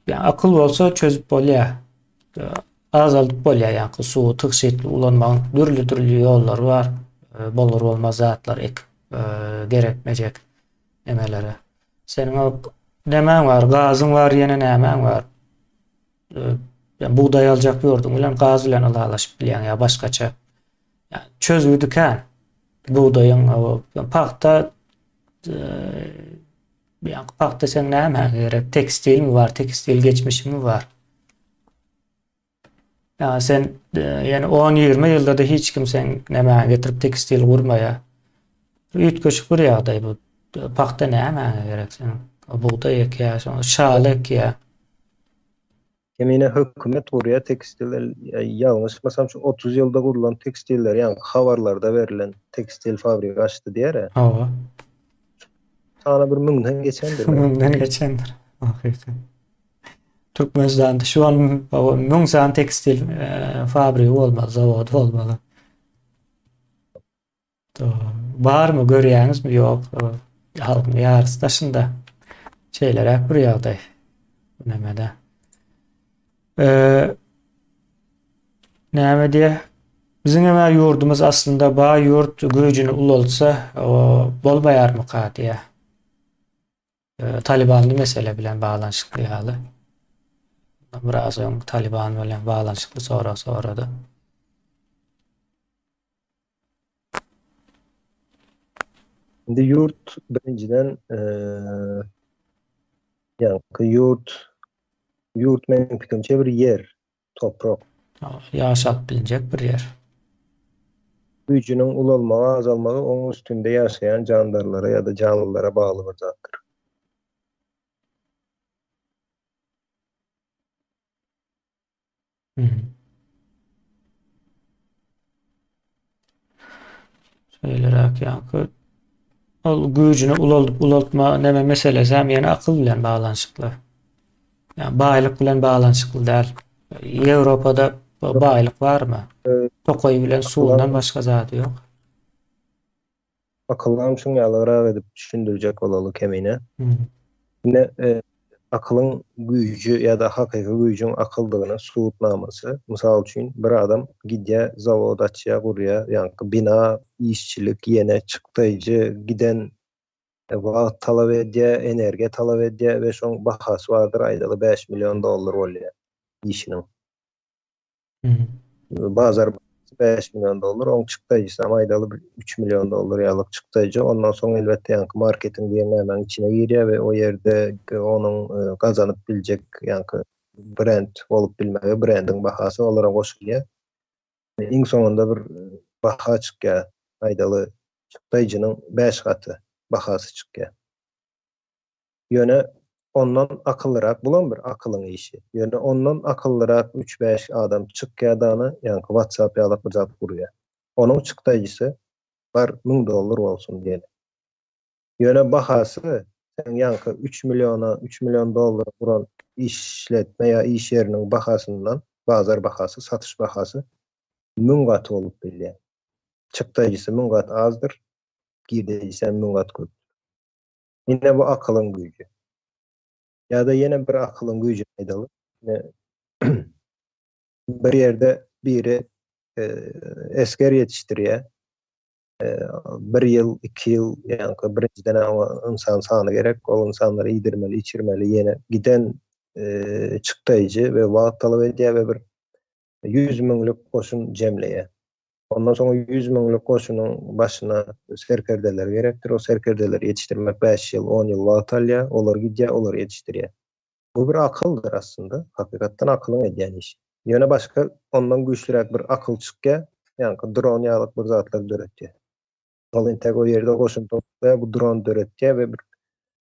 Ýa akyl bolsa çözüp bolýar. Azaldyp bolýar ýaňky suwy tygşytly ulanmagyň dürli-dürli ýollary bar. Bolar bolmaz zatlar ekip gerekmejek nemelere. Seniň o nemäň bar, gazyň bar, ýene nämäň bar? Ýa bugdaý aljak ýurduň bilen gaz bilen ylalaşyp bilýäň ýa başgaça. Ýa çözgüdi kän. Bugdaýyň pagta ýa pagta seň nämäňe gerek? Tekstilmi bar, tekstil geçmişiňmi bar? Ýa sen ýani 10-20 ýylda-da hiç kim seň nämäňe getirip tekstil gurmaýar. Üýtgeşik bir ýagdaý bu. Pagta nämäňe gerek seniň? Bugdaý ekýär, soň şaly ekýär. Kemine hökümet gurýar tekstil, ýalňyşmasam şu 30 ýylda gurlan tekstiller, ýagny habarlarda berlen tekstil fabrigi açdy diýer. Hawa. Sana bir müňden geçendir. Müňden geçendir. Hakyky. Türkmenistanda şu an 1000 sany tekstil fabrigi bolmaly, zawody bolmaly. Barmy görýäňizmi? Ýok. Halkyň ýarysy daşynda. Şeýleräk bir ýagdaý. Bu nämede? Eee näme diýe? Biziň hem ýurdumyz aslynda baý ýurt güýjüni ulaltsa, bolmaýarmyka diýe. Talibanly mesele bilen baglanyşykly ýaly. Biraz öň Taliban bilen baglanyşykly sorag sorady. Indi ýurt birinjiden ýaňky ýurt ýurt meniň pikirimçe bir ýer, toprak. Ýaşap bilinjek bir ýer. Güýjüniň ulalmagy, azalmagy oň üstünde ýaşaýan jandarlara ýa-da janlylara bagly bir zatdyr. Şeýleräk ýaňky ol güýjüni ulaldyp ulaltma näme meselesi hem ýene akyl bilen baglanyşykly. Ýa baýlyk bilen baglanyşykly däl. Ýewropada baýlyk barmy? Tokaý bilen suwundan başga zady ýok. Akyllam şuň ýalyrak edip düşündirjek bolaly Kemine. Ine, akylyň güýji ýa-da hakyky güýjüň akyldygyny subutnamasy. Mysal üçin, bir adam gidýär, zawod açýar, gurýar, ýaňky bina, işçilik, ýene çykdaýjy, giden wagt talap edýär, energiýa talap edýär we şoň bahasy bardyr, aýdaly 5 million dollar bolýar işiniň. Bazar 5 million dollar, oň çykdajysam aýdaly bir 3 million dollar ýalyk çykdajy. Ondan soň elbetde ýaňky marketing diýen nämäň içine girýär we o ýerde onuň gazanyp biljek ýaňky brend bolup bilmegi, brendiň bahasy olara goşulýar. Iň soňunda bir baha çykýar. Aýdaly çykdajynyň 5 gaty bahasy çykýar. Ýöne ondan akyllyrak bulam bir akylyň işi. Ýöne ondan akyllyrak üç-bäş adam çykýa dana ýaňky WhatsApp ýalak bir zat gurýa. Onuň çykdaýjysy bar 1000 dollar bolsun diýeli. Ýöne bahasy seň ýaňky üç milliona, üç million dollara guran işletme ýa iş ýeriniň bahasyndan, bazar bahasy, satyş bahasy 1000 gaty bolup bilýär. Çykdaýjysy 1000 gat azdyr, girdejisem 1000 gat köpdür. Ine bu akylyň güýji. Ýa-da ýene bir akylyň güýjüni aýdaly. Ine bir ýerde biri e, esger ýetişdirýär. E, bir ýyl, iki ýyl, ýaňky birinjiden oňa ynsan sany gerek, ol ynsanlary iýdirmeli, içirmeli, ýene giden e, çykdaýjy we wagt talap edýär we bir 100 müňlük goşun jemleýär. Ondan soň 100 müňlük goşunyň başyna serkerdeler gerekdir. O serkerdeleri ýetişdirmek 5 ýyl, 10 ýyl wagt alýar. Olar gidýär, olary ýetişdirýär. Bu bir akyldyr aslynda. Hakykatdan akylyň edýän işi. Ýöne başga ondan güýçlüräk bir akyl çykýar. Ýaňky dron ýalyk bir zatlar döretýär. Ol entek o ýerde goşun toplaýar, bu dron döretýär we bir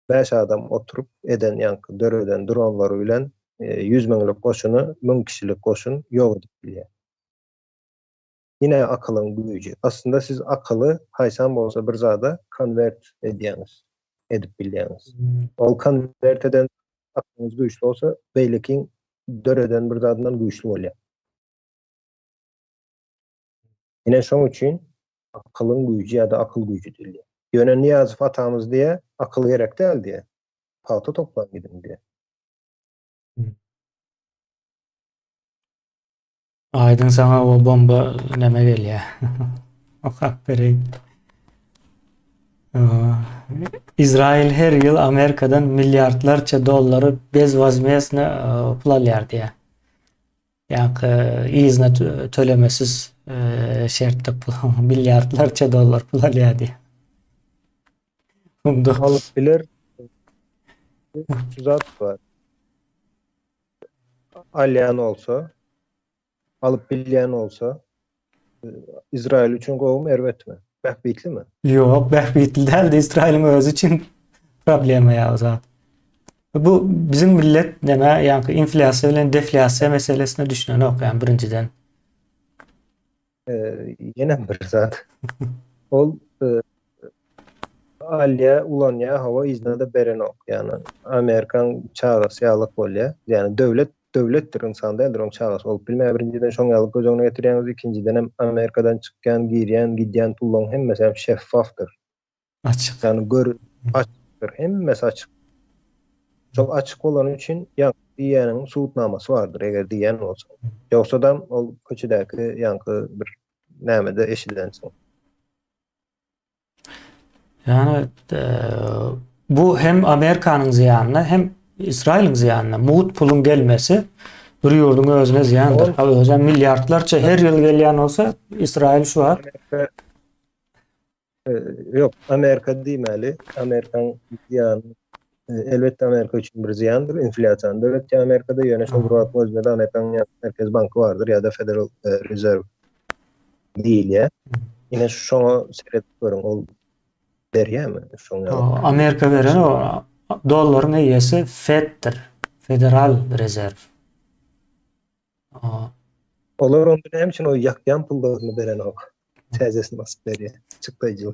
5 adam oturyp eden ýaňky döreden dronlary bilen 100 müňlük goşuny 1000 kişilik goşun ýok edip bilýär. Ine akylyň güýji. Aslynda siz akyly haýsam bolsa bir zada konwert edýäňiz, edip bilýäňiz. Ol konwert eden akylyňyz güýçli bolsa, beýlekiň döreden bir zadyndan güýçli bolýar. Ine şoň üçin akylyň güýji ýa-da akyl güýji diýilýär. Ýöne Nyýazow atamyz diýýär, akyl gerek däl diýýär. Pagta toplaň gidiň diýýär. Aýdyň saňa o bomba neme gelýär. Okap bereýin. Izrail her ýyl Amerikadan milliardlarça dollary bezwozmezno e, pul alýar diýýär. Ýa-da yzyna tölemesiz e, şertde pul milliardlarça dollar pul alýar diýýär. Alyp biler. Şu zat bar. Alýan bolsa, alyp bilýän bolsa, Izrail üçin gowumy, erbetmi? Bähbitlimi? Ýok, bähbitli däldi. Izrailiň özi üçin problema ýa zat. Bu biziň millet näme, ýaňky inflýasiýa bilen deflýasiýa meselesine düşünenok, ýa birinjiden. Ýene bir zat. Ol alýa, ulanýa, hawa yzyna-da berenok. Ýagny Amerikan çagasy ýalyk bolýa. Ýagny döwlet döwletdir, ynsan däldir, oň çagasy bolup bilmeýär. Birinjiden şoň ýaly göz öňüne getirýäňiz, ikinjidenem Amerikadan çykýan, girýän, gidýän pullaryň hemmesi hem şeffafdyr. Açyk. Ýagny gör açykdyr, hemmesi açyk. Şol açyk bolany üçin ýaňky diýýäniň subutnamasy bardyr, eger diýýän bolsaň. Ýogsadam ol köçedäki ýaňky bir nämede eşidensiň. Ýagny e, bu hem Amerikanyň zyýanyna hem Ysraýylyň zyýanyna. Mugt puluň gelmesi bir ýurduň özüne zyýandyr. Ha özem milliardlarça her ýyl gelýän bolsa, Ysraýyl şu wagt e, Ýok, Amerika diýmeli. Amerikan zyýany e, elbetde Amerika üçin bir zyýandyr. Inflýasiýany döretýär Amerikada. Ýöne şol bir wagtyň özünde-de Amerikanyň Merkezi banky bardyr ýa-da Federal Rezerw diýilýär. Ine şoňa seredip görüň, ol berýärmi şoň ýaly? Amerika beren o dollaryň eýesi Fed-dir. Federal Rezerw. Olar onda näme üçin o ýakýan pullaryny berenok? Täzesini basyp berýär. Çykdaýjy.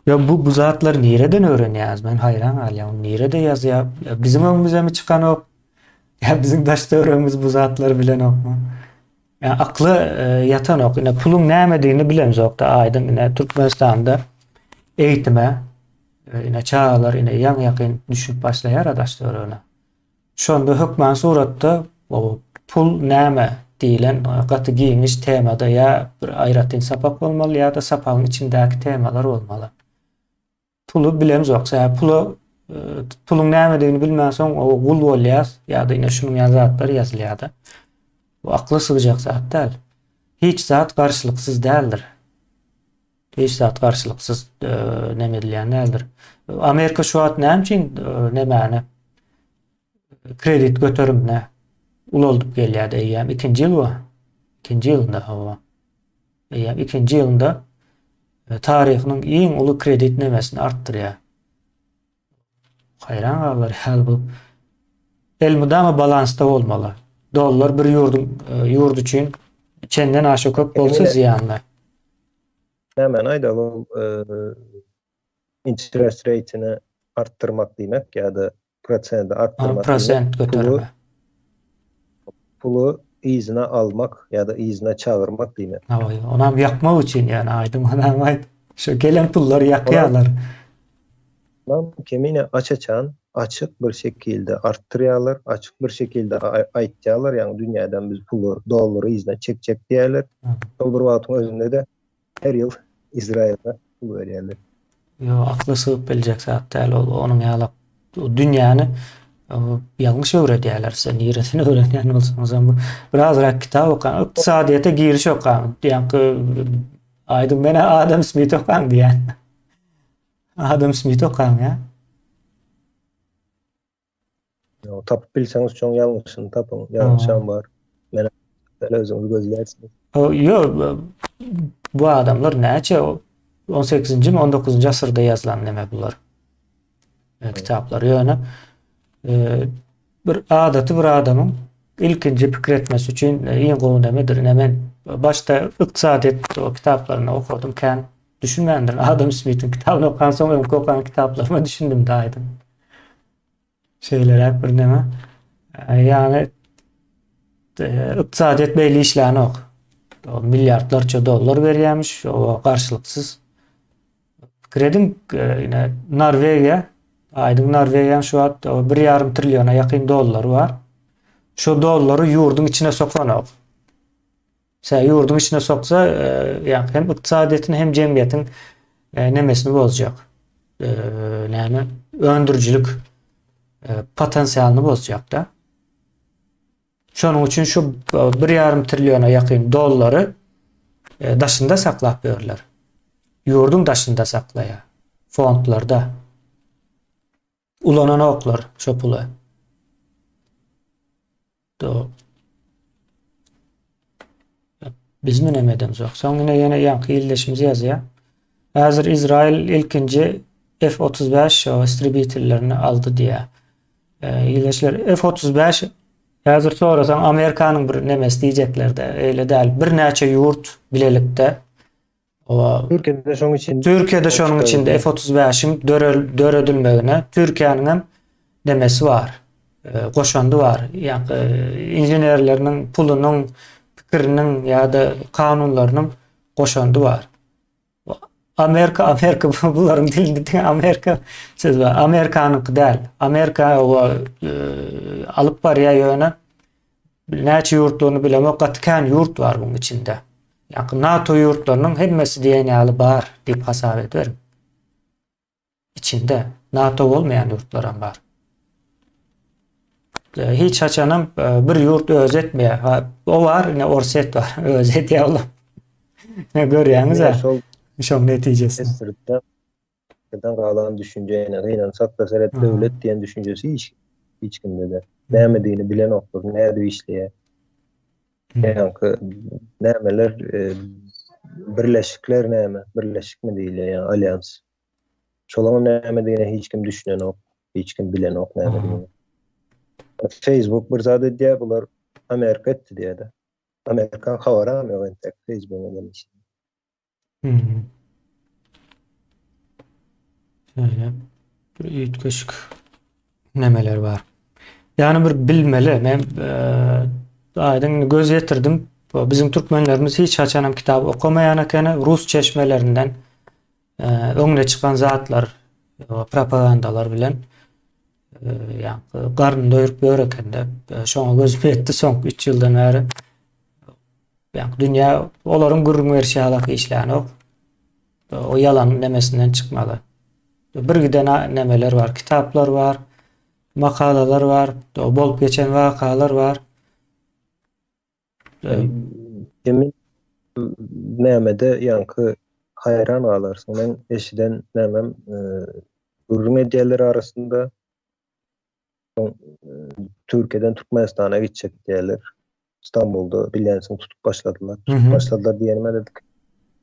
Ýa bu bu zatlary nireden öwrenýäňiz? Men haýran galýan. Nirede ýazýar? Biziň öňümizemi çykanok? Ýa biziň daş töweregimiz bu zatlary bilenokmy? Ýa akly e, ýatanok. Ine puluň nämedigini bilemzokda aýdyň. Ine Türkmenistanda eýitime e, ine çagalar ine ýaňy-ýakyn düşünip başlaýar daş töweregine. Şonda hökman suratda pul näme diýlen gaty giňiş temada ýa bir aýratyn sapak bolmaly ýa-da sapagyň içindäki temalar bolmaly. Puly bilemzok. Sebäbi pula e, puluň nämedigini bilmänsoň o gul bolýar ýa-da ine şunuň ýaly zatlar ýazylýar-da. Bu akla sygjak zat däl. Hiç zat garşylyksyz däldir. Hiç zat garşylyksyz neme edilýän däldir. Amerika şu wagt näme üçin nemäni kredit göterimine ulaldyp gelýärdi eýýäm ikinji ýyl bu. Ikinji ýylynda hawa. Eýýäm ikinji ýylynda taryhynyň iň uly kredit nemesini artdyrýar. Haýran galar ýaly bu. Elmydama balansda bolmaly. Dollar bir ýurduň e, ýurt üçin çenden aşa köp bolsa zyýanly. Nämäni aýdaly ol e, interest rate-ini artdyrmak diýmek ýa-da prosenti artdyrmak prosent göterimi. Puly yzyna almak ýa-da yzyna çagyrmak diýmek. Hawa, onam ýakmak üçin ýani aýdyň onam aýt. Şu gelen pullary ýakýarlar. Onam kemine aç-açan, açyk bir şekilde artdyrýarlar, açyk bir şekilde aýtýarlar, ýagny dünýäden biz puly, dollary yzyna çekjek diýýärler. Şol bir wagtyň özünde-de her ýyl Izraýyla pul berýärler. Ýok, akla sygyp biljek zat däl ol. Onuň ýaly dünýäni ýalňyş öwredýärler size. Niresini öwrenýän bolsaňyzam bu birazrak kitap okaň, ykdysadyýete giriş okaň. Ýaňky aýdyň menä Adam Smit okaň diýýän. Adam Smit okaň ýa. Ýok, tapyp bilseňiz şoň ýalňyşyny tapyň. Ýalňyşam bar. Men özüňiz gözlärsiňiz. Ýok, bu adamlar näçe 18-nji mi 19-njy asyrda ýazylan neme bular. E, kitaplar. Ýöne e, bir adaty bir adamyň ilkinji pikir etmesi üçin e, iň gowy nemedir. Ine men başda ykdysadyýet kitaplaryny okadym kän düşünmändirin. Adam Smitiň kitabyny okan soň öňki okan kitaplaryma düşündim daýdym. Şeýleräk bir neme. Ýagny ykdysadyýet beýle işlänok. Milliardlarça dollar berýärmiş, o garşylyksyz. Pikir ediň, ine Norwegiýa, aýdyň Norwegiýanyň şu wagt 1,5 trilliona ýakyn dollary bar. Şu dollary ýurduň içine sokanok. Sä ýurduň içine soksa, ýa hem ykdysadyýetini hem jemgyýetiň nemesini bozjak. Näme? Öndürijilik potensialyny bozjak-da. Şonuň üçin şu 1,5 trilliona ýakyn dollary daşynda saklap ýörler. Ýurduň daşynda saklaýar. Fondlarda. Ulananoklar şo puly. Do. Biz mi neme edemzok. Soň ýene ýene ýaňky ildeşimiz ýazýar. Häzir Izrail ilkinji F-35 o istrebitellerini aldy diýýär. E, ildeşler F-35 häzir sorasaň Amerikanyň bir nemesi diýjekler-de, eýle däl. Birnäçe ýurt bilelikde Owa. Türkiýede şoň içinde. Türkiýede şonuň içinde F-35-iň döredilmegine Türkiýäniň hem demesi bar. E, goşandy bar. Ýa-da inženerleriniň pulunyň, pikiriniň ýa-da kanunlarynyň goşandy bar. Amerika, Amerika bularyň dilinde diňe Amerika söz bar. Amerikanyňky däl. Amerika owa e, alyp barýar ýöne Näçe ýurtlaryny bilemok, gaty kän ýurt bar buň içinde. Ýa NATO ýurtlarynyň hemmesi diýen ýaly bar diýip hasap ediberiň. Içinde NATO bolmaýan ýurtlaram bar. E, hiç haçanam e, bir ýurt özi etmeýär. Ha, o bar, ine Orsýet bar, özi edýär olam. Ne görýäňiz-ä? Şoň netijesini. Eden galan düşünje ýene gynansak-da seret döwlet diýen düşünjesi hiç hiç kimde-de. Nämedigini bilenoklar, nädip işleýär. Ýaňky nämeler e, birleşikler näme, birleşikmi diýilýär, ýa alýans. Şolaryň nämedigine hiç kim düşünenok, hiç kim bilenok nämedigini. Facebook bir zat edýär, bular Amerika etdi diýýär-de. Amerikan habaram ýok entek Facebookyň eden işinden. Hmm. Şöyle bir üýtgeşik nemeler bar. Yani bir bilmeli. Men e, aýdyň göz ýetirdim. Bizim türkmenlerimiz hiç haçan hem kitap okamaýan ekeni. Rus çeşmelerinden e, öňüne çykan zatlar, e, propagandalar bilen e, ýa garnyny doýurup ýör ekende. E, şoňa gözüm ýetdi soňky 3 ýyldan bäri. Ýa dünýä olaryň gürrüň berşi ýalak işlänok. O ýalan nemesinden çykmaly. Bir giden nemeler bar, kitaplar bar, makalalar bar, bolup geçen wakalar bar. Emin nämede ýaňky haýran galarsyň. Men eşiden nämem gürrüň edýärler arasynda. Soň Türkiýeden Türkmenistana gitjek diýýärler. Stambulda bilýänsiň tutup başladylar. Tutup başladylar diýenime de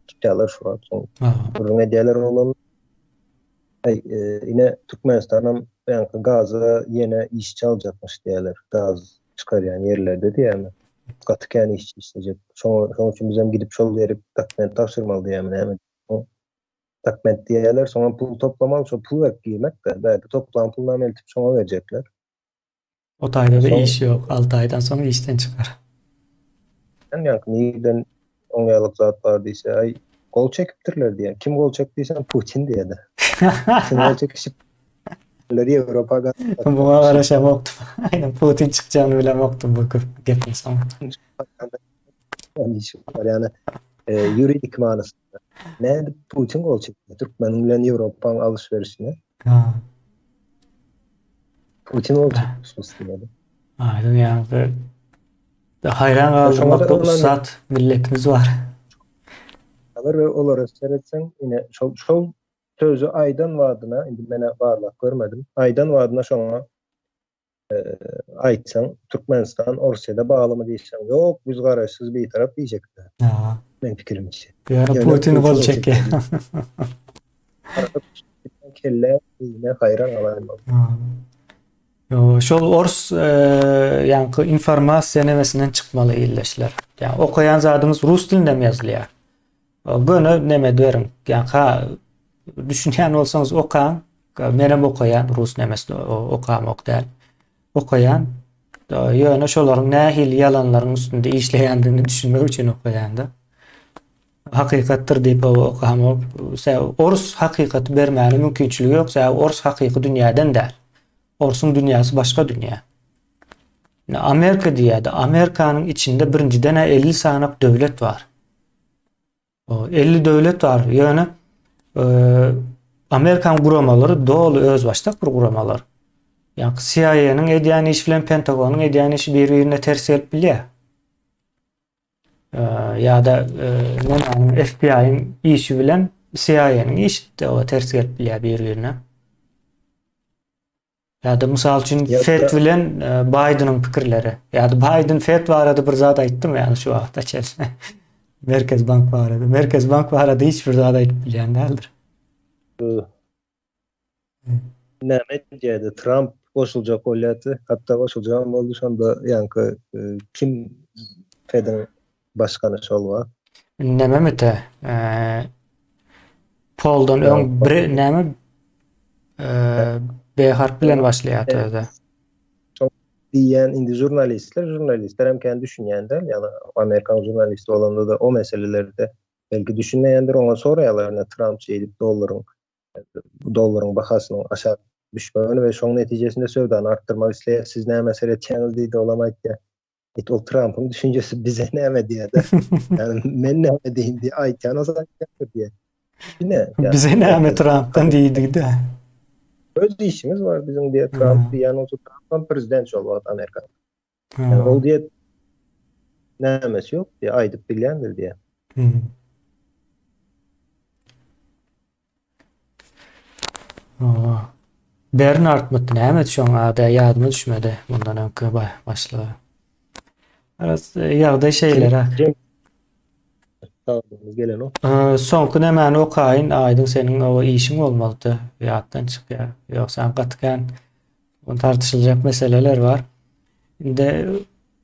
tutýarlar şu wagt. Soň gürrüň edýärler oglanlar. Aý, ine Türkmenistanam ýaňky gaza ýene işçi aljakmyş diýýärler. Gaz çykarýan ýerlerde diýýärmi. Gaty kän işçi işlejek. Şoňa şoň üçin bizem gidip şol ýere dokument tabşyrmaly diýýärmi näme. Dokument diýýärler, soňam pul toplamaly, şo pul berip girmek-de. Bärde toplan pulunam eltip şoňa berjekler. O taýda-da iş ýok. Alty aýdan soň işden çykar. Sen ýaňky nirden oň ýalyk zat bar diýse, aý, gol çekipdirler diýýär. Kim gol çekdi diýsem, Putin diýýär-de. Putin gol çekişip, Ýewropa gaz. Muňa garaşamokdym. Aýdan Putin çykjagyny bilemokdym bu gepiň soňy. Ýagny ýuridik manysynda. Nädip Putin gol çekdi türkmeniň bilen Ýewropaň alyş-berişine? Ha. Putin gol çekmiş Aýdyň ýaňky haýran galdyrmakda ussat milletimiz bar. Habar we olara seretseň, ine şol şol sözi aýdan badyna, indi men barlap görmedim. Aýdan badyna şoňa aýtsaň Türkmenistan Orsýede baglymy diýseň, ýok, biz garaşsyz bitarap diýjekler. Men pikirimçe. Ýöne Putin gol çekýär. Kelle beýne haýran galaýmaly. Ýo, şol ors ýaňky informasiýa nemesinden çykmaly illeşler. Ýa okaýan zadyňyz rus dilinde mi ýazylýar? Göni neme beriň. Ýa ha düşünýän bolsaňyz okaň. Menem okaýan rus nemesini okamok däl. Okaýan. Ýöne şolaryň nähili ýalanlaryň üstünde işleýändigini düşünmek üçin okaýan-da. Hakykatdyr diýip okamok. Orus hakykaty bermäne mümkinçiligi ýok. Sebäbi orus hakyky dünýäden däl. Orsuň dünýäsi başga dünýä. Amerika diýýärdi. Amerikanyň içinde birinjiden-ä 50 sanak döwlet bar. 50 döwlet bar. Ýöne e, Amerikan guramalary doly özbaşdak bir guramalar. Ýa CIA-nyň edýän işi bilen Pentagonyň edýän işi bir-birine ters gelip bilýär. E, ýa-da e, nämäniň FBI-iň işi bilen CIA-nyň işi de ters gelip bilýär bir-birine. Ýa-da mysal üçin Fed bilen e, Baýdeniň pikirleri. Ýa-da Baýden Fed barada bir zat aýtdymy ýa şu wagta çenli? Merkez bank barada. Merkez bank barada hiç bir zat aýdyp bilýän däldir. Näme diýdi? Trump goşuljak bolýardy. Hatda goşuljagam boldy şonda ýaňky e, kim Fediň başgany şol wagt. Näme mete? E, Poldan öň bir näme B harp bilen başlaýar täze. Diýýän indi žurnalistler, žurnalistler hem kän düşünýän däl, ýagny Amerikan žurnalisti bolanda da o meselelerde belki düşünmeýändir, oňa soraýarlar ine Tramp şeýdip dollaryň dollaryň bahasynyň aşak düşmegini we şoň netijesinde söwdany artdyrmak isleýär, siz näme seretýäňiz diýdi, olam aýtýar. It ol Trumpyň düşünjesi bize näme diýýär-de. Ýani men näme diýeyim diýip aýtýan bolsa aýtýandyr diýýär. Ine. Bize näme Trumpdan diýdik-de. Öz işimiz bar biziň diýýär Trump diýýän bolsa Trump prezident şol wagt Amerikanyň. Ýani ol diýýär nämesi ýok diýýär aýdyp bilýändir diýýär. Bernard näme şoň ady ýadyma düşmedi mundan öňki başlygy. Aras ýagdaý şeýleräk. Soňky nämäni okaýyn aýdyň seniň o işiň bolmalydy ýatdan çykýar. Ýogsa gaty kän tartyşyljak meseleler bar. Indi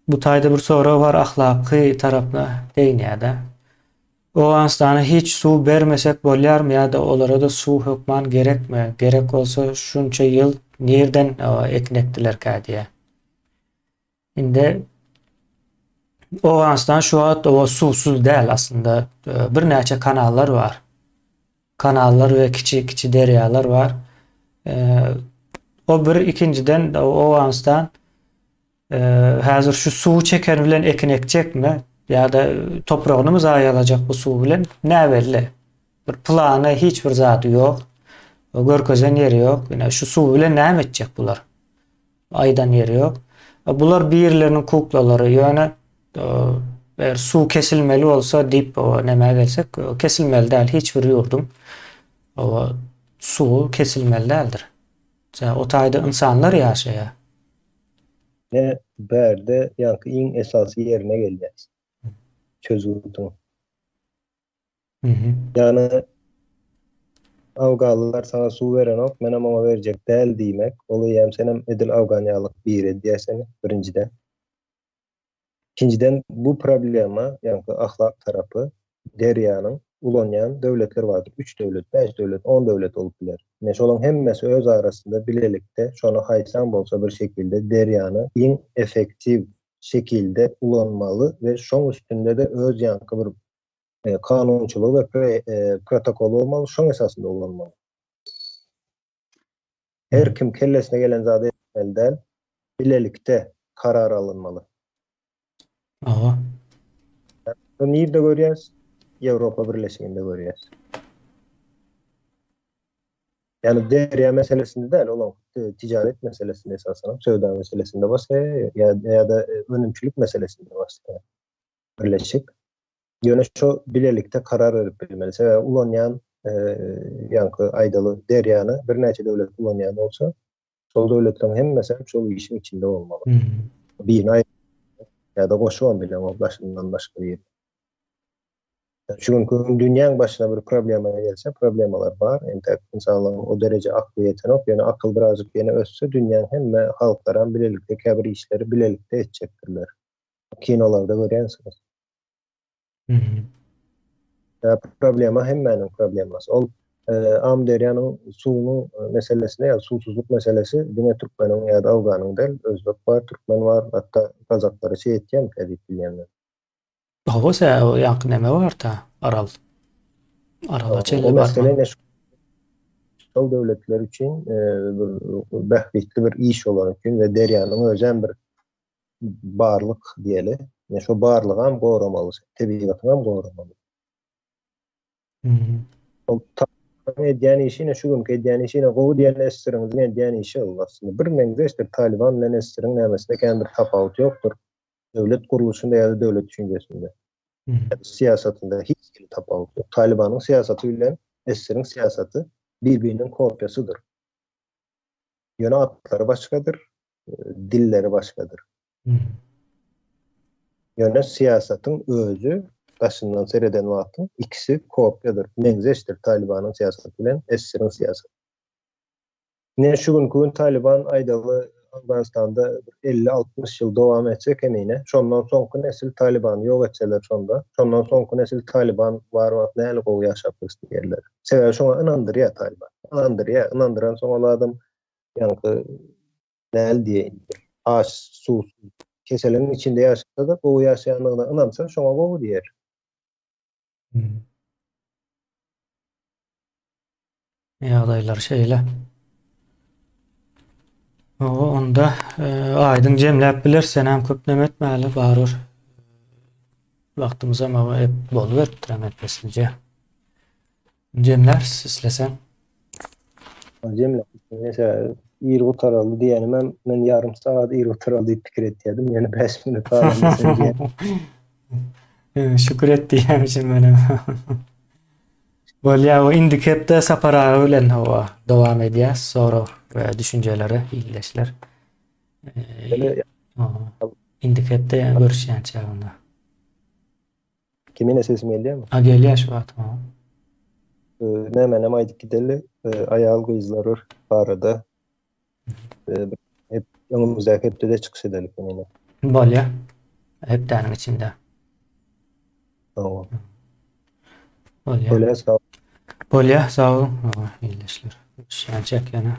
bu taýda bir sorag bar ahlaky tarapyna degýär-de. Owganystana hiç suw bermesek bolýarmy ýa-da olara-da suw hökman gerekmi? Gerek bolsa şunça ýyl nirden ekin ekdilerkä diýýär. Indi Owganystan şu wagt oba suwsuz däl aslynda. Birnäçe kanallar bar. Kanallar we kiçi-kiçi derýalar bar. O bir ikinjiden Owganystan Häzir şu suwy çeken bilen ekin ekjekmi ýa-da topragyny zaýalajak bu suw bilen näbelli. Bir plany hiç bir zady ýok. Görkezen ýeri ýok. Ine şu suw bilen näme etjek bular? Aýdan ýeri ýok. Bular birleriniň kuklalary. Ýöne e, Eger suw kesilmeli bolsa diýip o nämä gelsek, kesilmeli däl hiç bir ýurduň o suwy kesilmeli däldir. O taýda ynsanlar ýaşaýar. Ne bärde ýaňky iň esasy ýerine gelýäs. Çözgüdiň. Ýagny Afganlylar saňa suw berenok, menem oňa berjek däl diýmek, ol eýýäm senem edil afgan ýalyk biri edýär seni, birinjiden. Ikinjiden, bu problema, ýaňky ahlak tarapy, derýanyň ulanýan döwletler bardyr, üç döwlet, bäş döwlet, on döwlet bolup biler. Ine şolaň hemmesi öz arasynda bilelikde şony haýsam bolsa bir şekilde derýany iň effektiw şekilde ulanmaly we şoň üstünde-de öz ýaňky bir kanunçylygy we protokoly bolmaly, şoň esasynda ulanmaly. Her kim kellesine gelen zady etmeli däl, bilelikde karar alynmaly. Hawa. Bunu nirde görýäs? Ýewropa Birleşiginde görýäs. Ýagny derýa meselesinde däl, olaň tijaret meselesinde esasan, söwda meselesinde başlaýar ýa-da önümçilik meselesinde başlaýar. Birleşik. Ýöne şo bilelikde karar berip bilmeli. Sebäbi ulanýan ýaňky aýdaly derýany birnäçe döwlet ulanýan bolsa, şol döwletleriň hemmesi hem şol işiň içinde bolmaly. Birini aýryp ýa-da goşubam bileňok daşyndan başga biri. Şu günki gün dünýäň başyna bir problema gelse, problemalar bar. Entek ynsanlaryň o dereje akly ýetenok. Ýöne akyl birazjyk ýene össe, dünýäň hemme halklaram bilelikde käbir işleri bilelikde etjekdirler. Kinolarda görýänsiňiz. Ýa problema hemmäniň problemasy. Ol Amyderýanyň suwunyň meselesine ýa suwsuzlyk meselesi diňe türkmeniň ýa-da afganyň däl, özbek bar, türkmen bar, hatda gazaklara çe ýetýärmikä diýip bilýän men. Hawa sä o ýaňky neme barda Aral. Arala çenli O mesele ine şol döwletler üçin bir bähbitli bir iş bolan üçin we derýanyň özem bir barlyk diýeli. Ine şo barlygam goramaly, tebigatyňam goramaly. Ol edýän işi ine şu günki edýän işi ine gowy diýen eseriňiziň edýän işi ol aslynda bir meňzeşdir Talyban bilen eseriň nämesinde kän bir tapawut ýokdur. Döwlet gurluşynda ýa-da döwlet düşünjesinde. Syýasatynda hiç hili tapawut ýok. Talybanyň syýasaty bilen eseriň syýasaty bir-biriniň kopiýasydyr. Ýöne atlary başgadyr, dilleri başgadyr. Ýöne syýasatyň özi daşyndan sereden wagtyň ikisi kopiýadyr, meňzeşdir Talybanyň syýasaty bilen SSR-iň syýasaty. Ine şu günki gün Talyban aýdaly Owganystanda bir 50-60 ýyl dowam etse kemine, şondan soňky nesil Talybany ýok etseler şonda, şondan soňky nesil Talyban bar wagt nähili gowy ýaşapdyrys diýerler. Sebäbi şoňa ynandyrýar Talyban. Ynandyrýar, ynandyransoň ol adam ýaňky näl diýeýin bir aç, suwsuz, keseliň içinde ýaşasa-da gowy ýaşaýandygyna ynansa şoňa gowy diýer. Ýagdaýlar şeýle. Hawa, onda e, aýdyň jemläp bileris. Senem köp neme etmäli, barybir wagtymyzam hawa ep boluberipdir hem ep-eslije. Jemläris isleseň. Jemläp, mesela ir gutaraldy diýenimem men ýarym sagat ir gutaraldy diýip pikir etýärdim. Ýöne 5 minut galanda sen diýen. Şükür et diýýärmişim menem. Bolýar, o indiki hepde Sapar aga bilen hawa dowam edýäs sorag we düşünjelere ildeşler. Indiki hepde ýene görüşýänçä onda. Kimine sesim gelýärmi? A gelýär şu wagt. Nämenem aýdyp gideli, aýal gyzlar barada hep öňümizdäki hepdede çykyş edeli ýene. Bolýar. Hepdäniň içinde. Tamam. Bolýar. Bolýar, sag. Bolýar, sag boluň. Ildeşler. Görüşýänçäk ýene.